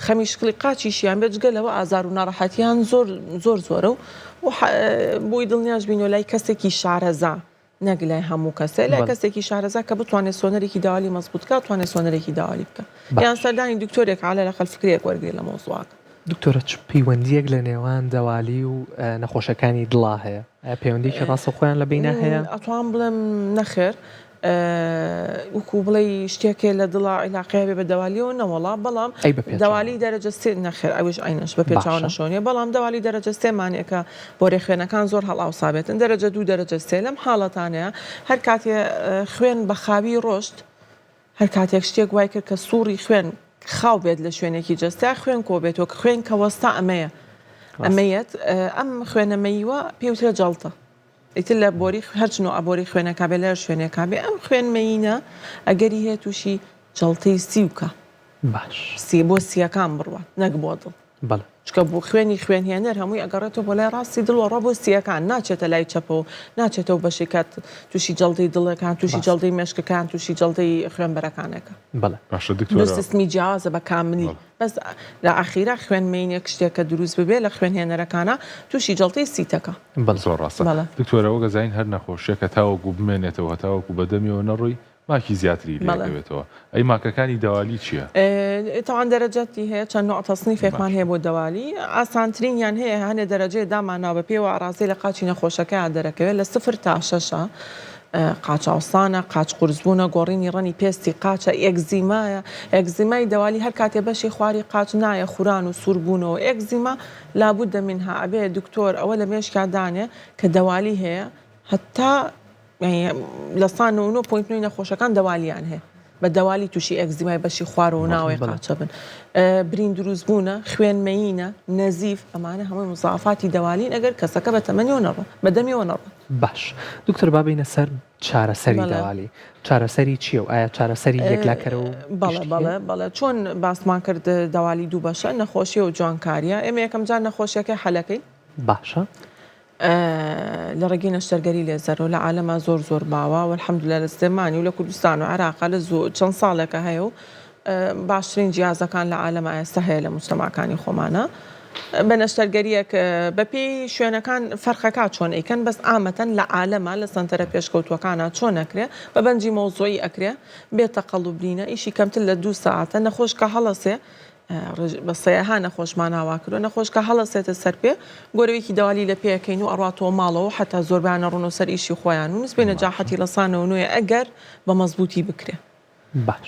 خەمی شکڵی قاچیشیان بێت جگە لەوە ئازار و ناڕەحەتیان زۆر زۆر زۆرە و بۆی دڵنیاش بینەوە لای کەسێکی شارەزا نەک لای هەموو کەسێ لای کەسێکی شارەزا کە بتوانێت سۆنەرێکی داوالی مەزبوط بکات توانێت سۆنەرێکی داوالی بکە یان سەردانی دکتۆرێک عالە لەقەل فکرەیەک وەرگێ لە مەوزوعەکە. دکتۆرە چ پەیوەندیەک لە نێوان دەوالی و نەخۆشەکانی دڵا هەیە؟ ئایا پەیوەندیەکی ڕاستەوخۆیان لە بەینا هەیە؟ ئەتوانم بڵێم نەخێر وەکو بڵێی شتێک هەیە لە دڵا عیلاقەی هەبێ بە دەوالیەوە نەوەڵا بەڵام ئەی بە پێچەوانەوە؟ دەوالی دەرەجە سێ نەخێر ئەویش عەینەش بە پێچەوانە باشە. شۆ نیە بەڵام دەوالی دەرەجە سێ مانێکە بۆرێ خوێنەکان زۆر هەڵئاوسابێتن دەرەجە دوو دەرەجە سێ لەم حاڵەتانەیە هەر کاتێ خوێن بە خاوی ڕۆشت هەر کاتێک شتێک وای کرد کە سوڕی خوێن خاو بێت لە شوێنێکی جەستە خوێن کۆ بێتەوە کە خوێن کە وەستا ئەمەیە ئەمەیەت ئەم خوێنە مەیوە پێوترە جەڵتە ئیتر لە بۆری هەرچ نوعە بۆری خوێنەکە بێ لە هەر شوێنێکا بێ ئەم خوێن مەیینە ئەگەری هەیە تووشی جەڵتەی سی بکا. باش. سی بۆ سییەکان بڕوات نەک بۆ دڵ. بەڵێ. چونکە بۆ خوێنی خوێنهێنەر هەمووی ئەگەڕێتەوە بۆ لای ڕاستی دڵ و ئەڕوا بۆ سییەکان ناچێتە لای چەپەوە ناچێتەوە بەشی کە تووشی جەڵتەی دڵەکان تووشی ڕاستە. جەڵتەی مێشکەکان تووشی جەڵتەی خوێنبەرەکانەکە. بەڵێ. باشە دوو دکتۆرە. سیستمی جیاوازە بە کاملی. بەڵێ. بەس لە ئاخیرا خوێن مەینێک شتێک کە دروست ببێ لە خوێن هێنەرەکانا توشی جەڵتەی سیتەکە. بەڵێ. زۆر ڕاستە بەڵێ. دکتۆرە وەک ئەزانین هەر نەخۆشیەک هەتاوەکو بمێنێتەوە هەتاوەکو بەدەمیەوە نەڕۆی ماکی زیاتری لێ بەڵێ. ئەکەوێتەوە ئەی ماکەکانی دەوالی چیە؟ تەوان دەرەجەتی هەیە چەند نوع تەسنیفێکمان باشە. هەیە بۆ دەوالی ئاسانترینیان هەیە هەنێ دەرەجەیە دامانناوە بە پێوە ئاڕاستەی لە قاچی نەخۆشەکەیا دەرەکەوێت لە سفر تا شەشە قاچ ئاوسانە، قاچ قورسبوونە، گۆڕینی ڕەنی پێستی قاچە، ئێگزیمایە، ئێگزیمای دەوالی هەر کاتێ بەشی خواری قاچ نایە خوران و سووربوونەوە، ئێگزیما لابد منها ئەبێ دکتۆر ئەوە لە مێشکا دانێ کە دەوالی هەیە هەتا لە سا 99 point نۆی نەخۆشەکان دەوالیان هەیە بە دەوالی تووشی ئێگزیمای بەشی خوارەوە و ناوەی قاچە بن برین دروستبوونە خوێن مەیینە نەزیف ئەمانە هەمووی مزافاتی دەوالین ئەگەر کەسەکە بە تەمەنیەوە نەڕۆ بە دەمیەوە نەڕۆ. باش دکتۆر با بێینە سەر چارەسەری دەوالی چارەسەری چییە و ئایا چارەسەری یەکلاکەرە و بەڵێ بەڵێ بەڵێ چۆن باسمان کرد دەوالی دوو بەشە نەخۆشیە و جوانکاریە ئێمە یەکەم جار نەخۆشیەکەی حەلەکەین باشە لە ڕێگەی نەشتەرگەری لێزەرەوە لە عالەما زۆر زۆر باوە والحمدلله لە سلێمانی و لە کوردستان و عێراقا لە زۆ چەند ساڵێکە هەیە و باشترین جیازەکان لە عالەما ئێستا هەیە لە موجتەماکانی خۆمانە بە نەشتەرگەریەک بەپێی شوێنەکان فەرقەکە چۆن ئەیکەن بەس عامەتەن لە عالەما لە سەنتەرە پێشکەوتووەکانا چۆن ئەکرێ بە بەنجی مەوزوعی ئەکرێ بێ تەقەڵوب نینە ئیشی کەمتر لە دوو سەعاتە نەخۆش کە هەڵەسێ بە سەیەها نەخۆشمان ئاوا کردوە نەخۆش کە هەڵەسێتە سەر پێ گۆرەویکی دەوالی لە پێ ئەکەین و ئەڕاتەوە ماڵەوە حەتا زۆربەیان ئەڕۆنەوە سەر ئیشی خۆیان و نسبەی نەجاحەتی لە سانەوە نۆیە ئەگەر بە مەزبووتی بکرێ. باش.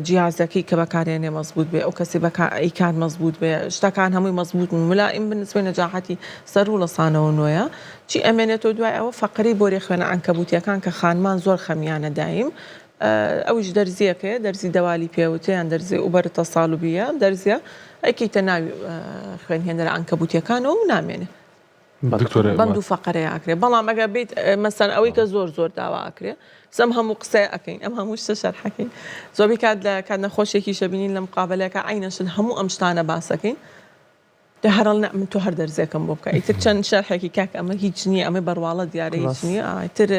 جیازەکەی کە بەکارێنێ مەزبوت بێ ئەو کەسی بەکا ئەیکات مەزبوت بێ شتەکان هەمووی مەزبوت بن ملائیم بن نسبەی نەجاحەتی سەروو لە سانەوە نۆیە چی ئەمێنێتەوە دوای ئەوە فەقرەی بۆری خوێنە عەنکەبوتیەکان کە خانمان زۆر خەمیانە دایم. ئەویش دەرزیەکەیە دەرزی دەوالی پێوتێ یان دەرزی ئوبەر تەسالوبیە ئەم دەرزیە ئەیکەیتە ناوی خوێنهێنەرە عەنکەبوتیەکانەوە و نامێنێ. دکتۆرە بەم دوو فەقەرەیە ئەکرێ بەڵام ئەگەر بیت مەسەن ئەوەی کە زۆر زۆر داوا ئەکرێ ئەم هەموو قسەیە ئەکەین ئەم هەموو شتە شەرحەکەین زۆربەی کات لە کات نەخۆشێکی شەبینین لە مقابلەکە عینە شت هەموو ئەم شتانە باسەکەین دە هەرڵ نە من تۆ هەر دەرزێکم بۆ بکە ئیتر چەند شەرحێکی کاک ئەمە هیچ نییە ئەمە بەڕواڵە دیارە هیچ نییە ئیتر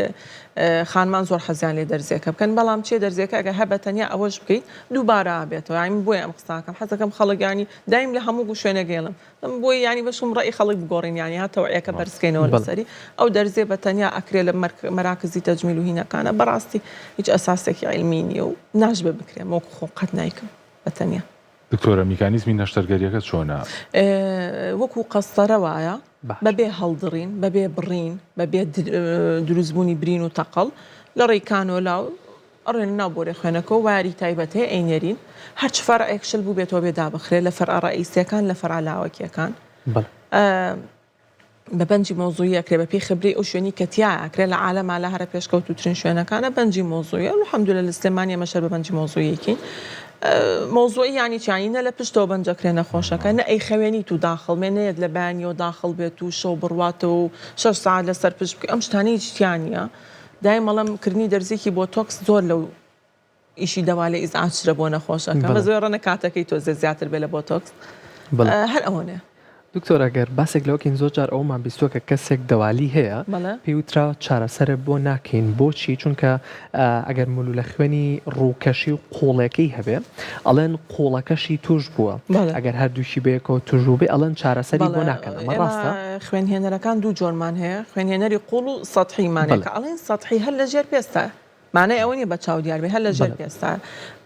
خانمان زۆر حەزیان لێ دەرزێکە بکەن بەڵام چێ دەرزێکە ئەگەر هەبە تەنیا ئەوەش بکەیت دووبارە بێتەوە یانی من بۆیە ئەم قساکەم حەزەکەم خەڵک ینی دایم لە هەموو شوێنەگەیڵم بۆیە یانی بەشکم ڕەئی خەڵک بگۆڕین یانی ها تەوعیەکە بەرزکەینەوە لەسەری ئەو دەرزیە بە تەنیا ئەکرێ لە مەراکزی تەجمیل و هینەکانە بەڕاستی هیچ ئەساسێکی عیلمی نییە و ناشبێ بکرێ وەکو خۆم قەت نایکەم بە تەنیا. دکتۆرە میکانیزمی نەشتەرگەریەکە چۆنە؟ وەکو قەستەرە وایە بەبێ هەڵدڕین بەبێ بڕین بەبێ دروستبوونی برین و تەقەڵ لە ڕێی کانۆلا و ئەڕۆینە ناو بۆرێ خوێنەکەو وایەری تایبەت هەیە ئەینێرین هەرچ فەرعێک شل بووبێتەوە بێ دابخرێ لە فەرعە ڕەئیسیەکان لە فەرعە لاوەکیەکان بە بەنجی مەوزوعی ئەکرێ بە پێی خبرەی ئەو شوێنی کە تیا ئەکرێ لە عالەما لە هەرە پێشکەوتووترین شوێنەکانە بەنجی مەوزوعیە الحمدللە لە سلێمانی ئەمەش هەر بە بەنجی مەوزوعیەکین مەوزوعی یانی چی یانی نە لە پشتەوە بەنج ئەکرێ نەخۆشەکە نە ئەیخەوێنیت و داخڵ بێ نەیەت لە بەیانیەوە داخڵ بێت و شەو بڕواتەوە و شەش سەعات لەسەر پشت بکەی ئەم شتانە هیچ تیا نییە دایم ئەڵێم کردنی دەرزیەکی بۆتۆکس زۆر لەو ئیشی دەوا لێ ئیزعاجترە بۆ نەخۆشەکە بەس ڕەنە کاتەکەی تۆزێ زیاتر بێ لە بۆتۆکس هەر ئەوەنەیە. دکتۆر ئەگەر باسێک لەوە کەین زۆر جار ئەوەمان بیستووە کە کەسێک دەوالی هەیە پێی وتراوە چارەسەرە بۆ ناکەین بۆچی چونکە ئەگەر مولولە خوێنی ڕووکەشی و قوڵێکەی هەبێ ئەڵێن قوڵەکەشی توش بووە ئەگەر هەردووکی بەیەکەوە توش بووبێ ئەڵێن چارەسەری بۆ ناکەن ئەمە ڕاستە؟ خوێنهێنەرەکان دوو جۆرمان هەیە خوێنهێنەری قوڵ و سەتحیمان هەیە کە ئەڵێن سەتحی هەر لە ژێر پێستە مانای ئەوە نیە بە چاو دیار بێ هەر لە ژێر پێستە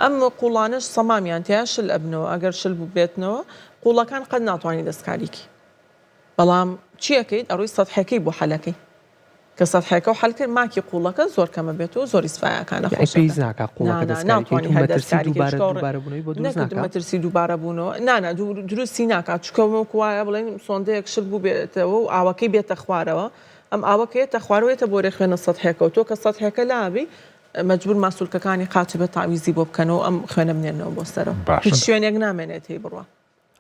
ئەم قوڵانەش سەمامیان تیا شل ئەبنەوە ئەگەر شل بووبێتنەوە قوڵەکان قەت ناتوانانی دەستکاریکی بەڵام چی ئەکەیت ئەڕۆی سەتحەکەی بۆ حەلەکەی کە سەتحەکە و حەل کرد ماکی قوڵەکە زۆر کەمە بێت و زۆر ئیسفایەکە نەخۆشەکە پێویست ناکا قوڵەکە دەستکاری کەیت و مەترسی دووبارە دووبارەبوونەوەی بۆ دروست ناکا مەترسی دووبارەبوونەوە نا نا دروستی ناکات چونکە وەکو وایە بڵێن سۆندەیەک شل بووبێتەوە و ئاوەکەی بێتە خوارەوە ئەم ئاوە کە یەتە خوارەوە یەتە بۆرێ خوێنە سەتحێکەوە تۆ کە سەتحێکە لابی مەجبور ماسولکەکانی قاچ بێت تاویزی بۆ بکەنەوە ئەم خوێنە بنێنەوە بۆ سەرەوە هیچ شوێنێک نامێنێت هی بڕوا.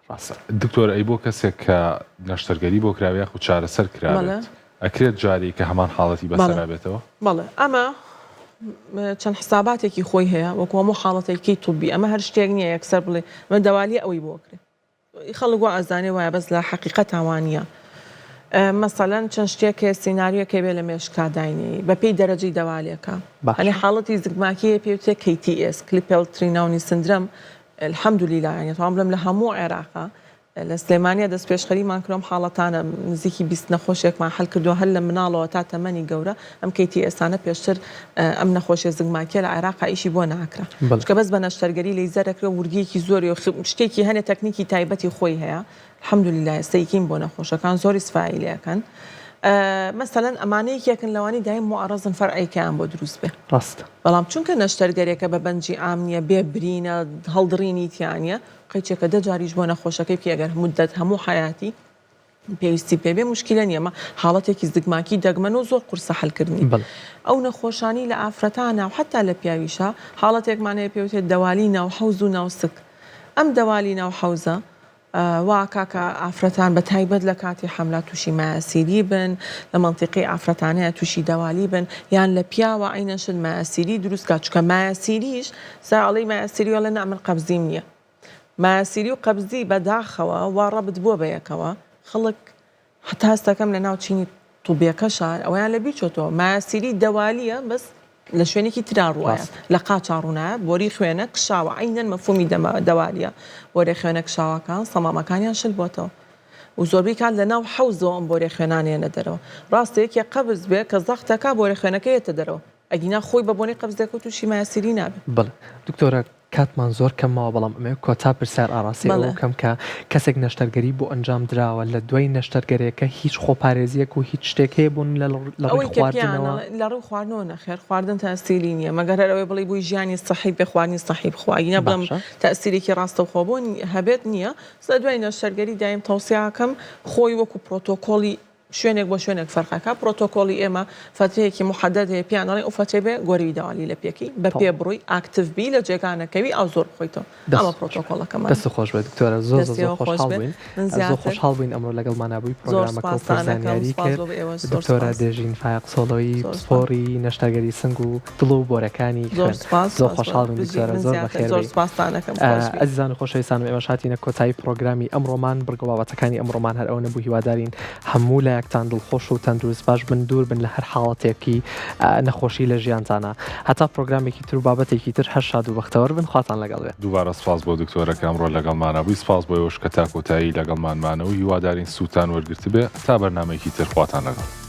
ڕاستە دکتۆر ئەی بۆ کەسێک کە نەشتەرگەری بۆ کراوە یاخود چارەسەر کرابێت ئەکرێت جارێک کە هەمان حاڵەتی بەسەرا بێتەوە؟ بەڵێ ئەمە چەند حساباتێکی خۆی هەیە وەکو هەموو حاڵەتێکی طبی ئەمە هەر شتێک نییە یەکسەر بڵێ ئەمە دەوالیە ئەوەی بۆ کرێ خەڵک وا ئەزانێ وایە بەس لە حەقیقەتا وا نییە مەسەلەن چەند شتێک هەیە سیناریۆک هەیە بێ لە مێشکا داینێی بەپێی دەرەجەی دەوالێکە هەنێ حاڵەتی زگماکی هەیە پێی وترێ KTS Klippel Trenaunay syndrome الحمدللە یانی ئەتوانم بڵێم لە هەموو عێراقا لە سلێمانیا دەستپێشخەریمان کردوە ئەم حاڵەتانە نزیکی 20 نەخۆشێکمان حەل کردووە هەر لە مناڵەوە تا تەمەنی گەورە ئەم KTS انە پێشتر ئەم نەخۆشیە زگماکیە لە عێراقا ئیشی بۆ ناکرا چونکە بەس بە نەشتەرگەری لەیزەر ئەکرێ و ورگیەکی زۆری و شتێکی هەنێ تەکنیکی تایبەتی خۆی هەیە الحمدللە ئێستا یکین بۆ نەخۆشەکان زۆر ئیسفای لێ ئەکەن مەسەلەن ئەمانە یەکێکن لەوانەی دایم موعەڕەزن فەرعێکیان بۆ دروست بێ ڕاستە. بەڵام چونکە نەشتەرگەرێکە بە بەنجی عام نیە بێ برینە هەڵدڕینی تیا نیە قەیچێکە دە جاریش بۆ نەخۆشەکەی بکەی ئەگەر مودەت هەموو حەیاتی پێویستی پێ بێ موشکیلە نیە ئەمە حاڵەتێکی زگماکی دەگمەن و زۆر قورسە حەلکردنی بەڵێ. ئەو نەخۆشانی لە ئافرەتانە و حەتا لە پیاویشا حاڵەتێکمان هەیە پێ وترێت دەوالی ناو حەوز و ناو سک ئەم دەوالی ناو حەوزە وا کاکە ئافرەتان بە تایبەت لە کاتی حەملا تووشی مایەسیری بن لە مەنتیقەی ئافرەتانەیە تووشی دەوالی بن یان لە پیاوە عەینەن شت مایەسیری دروست کا چونکە مایەسیریش سا ئەڵێی مایەسیری ئەڵێ نا من قەبزیم نییە مایەسیری و قەبزی بە داخەوە وا ڕەبت بووە بە یەکەوە خەڵک هەتا هەست دەکەم لە ناو چینی طوبیەکەشا ئەوەیان لە بیر چۆتەوە مایەسیری دەوالیە بەس لە شوێنێکی ترا ڕوایە لە قاچا ڕوونایە بۆری خوێنە کشاوە عەینەن مەفهومی دەمە دەوالیە بۆرێ خوێنە کشاوەکان سەمامەکانیان شل بۆتەوە و زۆربەی کات لە ناو حەوزەوە ئەم بۆرێ خوێنانە یەنە دەرەوە ڕاستە یەکێ قەبز بێ کە زەختەکا بۆرێ خوێنەکە یەتە دەرەوە ئەگینا خۆی بە بۆنەی قەبزێکەوە تووشی مایەسیری نابێ. بەڵێ دکتۆرە کاتمان زۆر کەم ماوە بەڵام ئەمەوێت کۆتا پرسیار ئاڕاستەی ئەوە بکەم کە کەسێک نەشتەرگەری بۆ ئەنجام دراوە لە دوای نەشتەرگەرێکە هیچ خۆپارێزیەک و هیچ شتێک هەیە بۆ لە ڕووی ئەوەی کە پێیان خواردنەوە؟ ئەڵێ لە ڕووی خواردنەوە نەخێر خواردن تاسیری نییە مەگەر هەر ئەوەی بڵێی بۆی ژیانی سەحی بێ خواردنی سەحی بخوا ئەگینا بڵێم باشە. تاسیرێکی ڕاستەوخۆ بۆ هەبێت نییە سە دوای نەشتەرگەری دایم تەوسیە ئەکەم خۆی وەکو پرۆتۆکۆڵی. شوێنێک بۆ شوێنێک فەرقەکە پرۆتۆکۆڵی ئێمە فەترەیەکی محەدەد هەیە پێیان دەڵێن ئەو فەترەی بێ گۆرەوی دەوالی لە پێکەی بە پێ بڕۆی active بی لە جێگا نەکەوی ئاو زۆر بخۆیتەوە ئەمە پرۆتۆکۆڵەکەمان. دەست خۆش بێت دکتۆرە زۆر زۆر زۆر خۆشحاڵ بووین زۆر خۆشحاڵ بووین ئەمڕۆ لەگەڵمانا بووی پرۆگرامەکە و پڕ زانیاری کرد دکتۆرە دێژین فایەق سۆڵۆیی پسپۆڕی نەشتەرگەری سنگ و دڵ و بۆرەکانی خوێن زۆر خۆشحاڵ بووین دکتۆرە زۆر بەخێر بێی ئەزیزان و خۆشەویستانم ئێمەش هاتینە کۆتایی پرۆگرامی ئەمڕۆمان بڕگە بابەتەکانی ئەمڕۆمان هەر ئەوە نەبوو هیوادارین هەموو لایەکتان دڵخۆش و تەندروست باش بن دوور بن لە هەر حاڵەتێکی نەخۆشی لە ژیانتانا هەتا پرۆگرامێکی تر و بابەتێکی تر هەر شاد و بەختەوەر بن خواتان لەگەڵ بێت. دووبارە سپاس بۆ دکتۆرە کە ئەمڕۆ لەگەڵمانا بووی سپاس بۆ ئێوەش کە تا کۆتایی لەگەڵمان مانەوە هیوادارین سوودتان وەرگرتبێ تا بەرنامەیەکی تر خواتان لەگەڵ.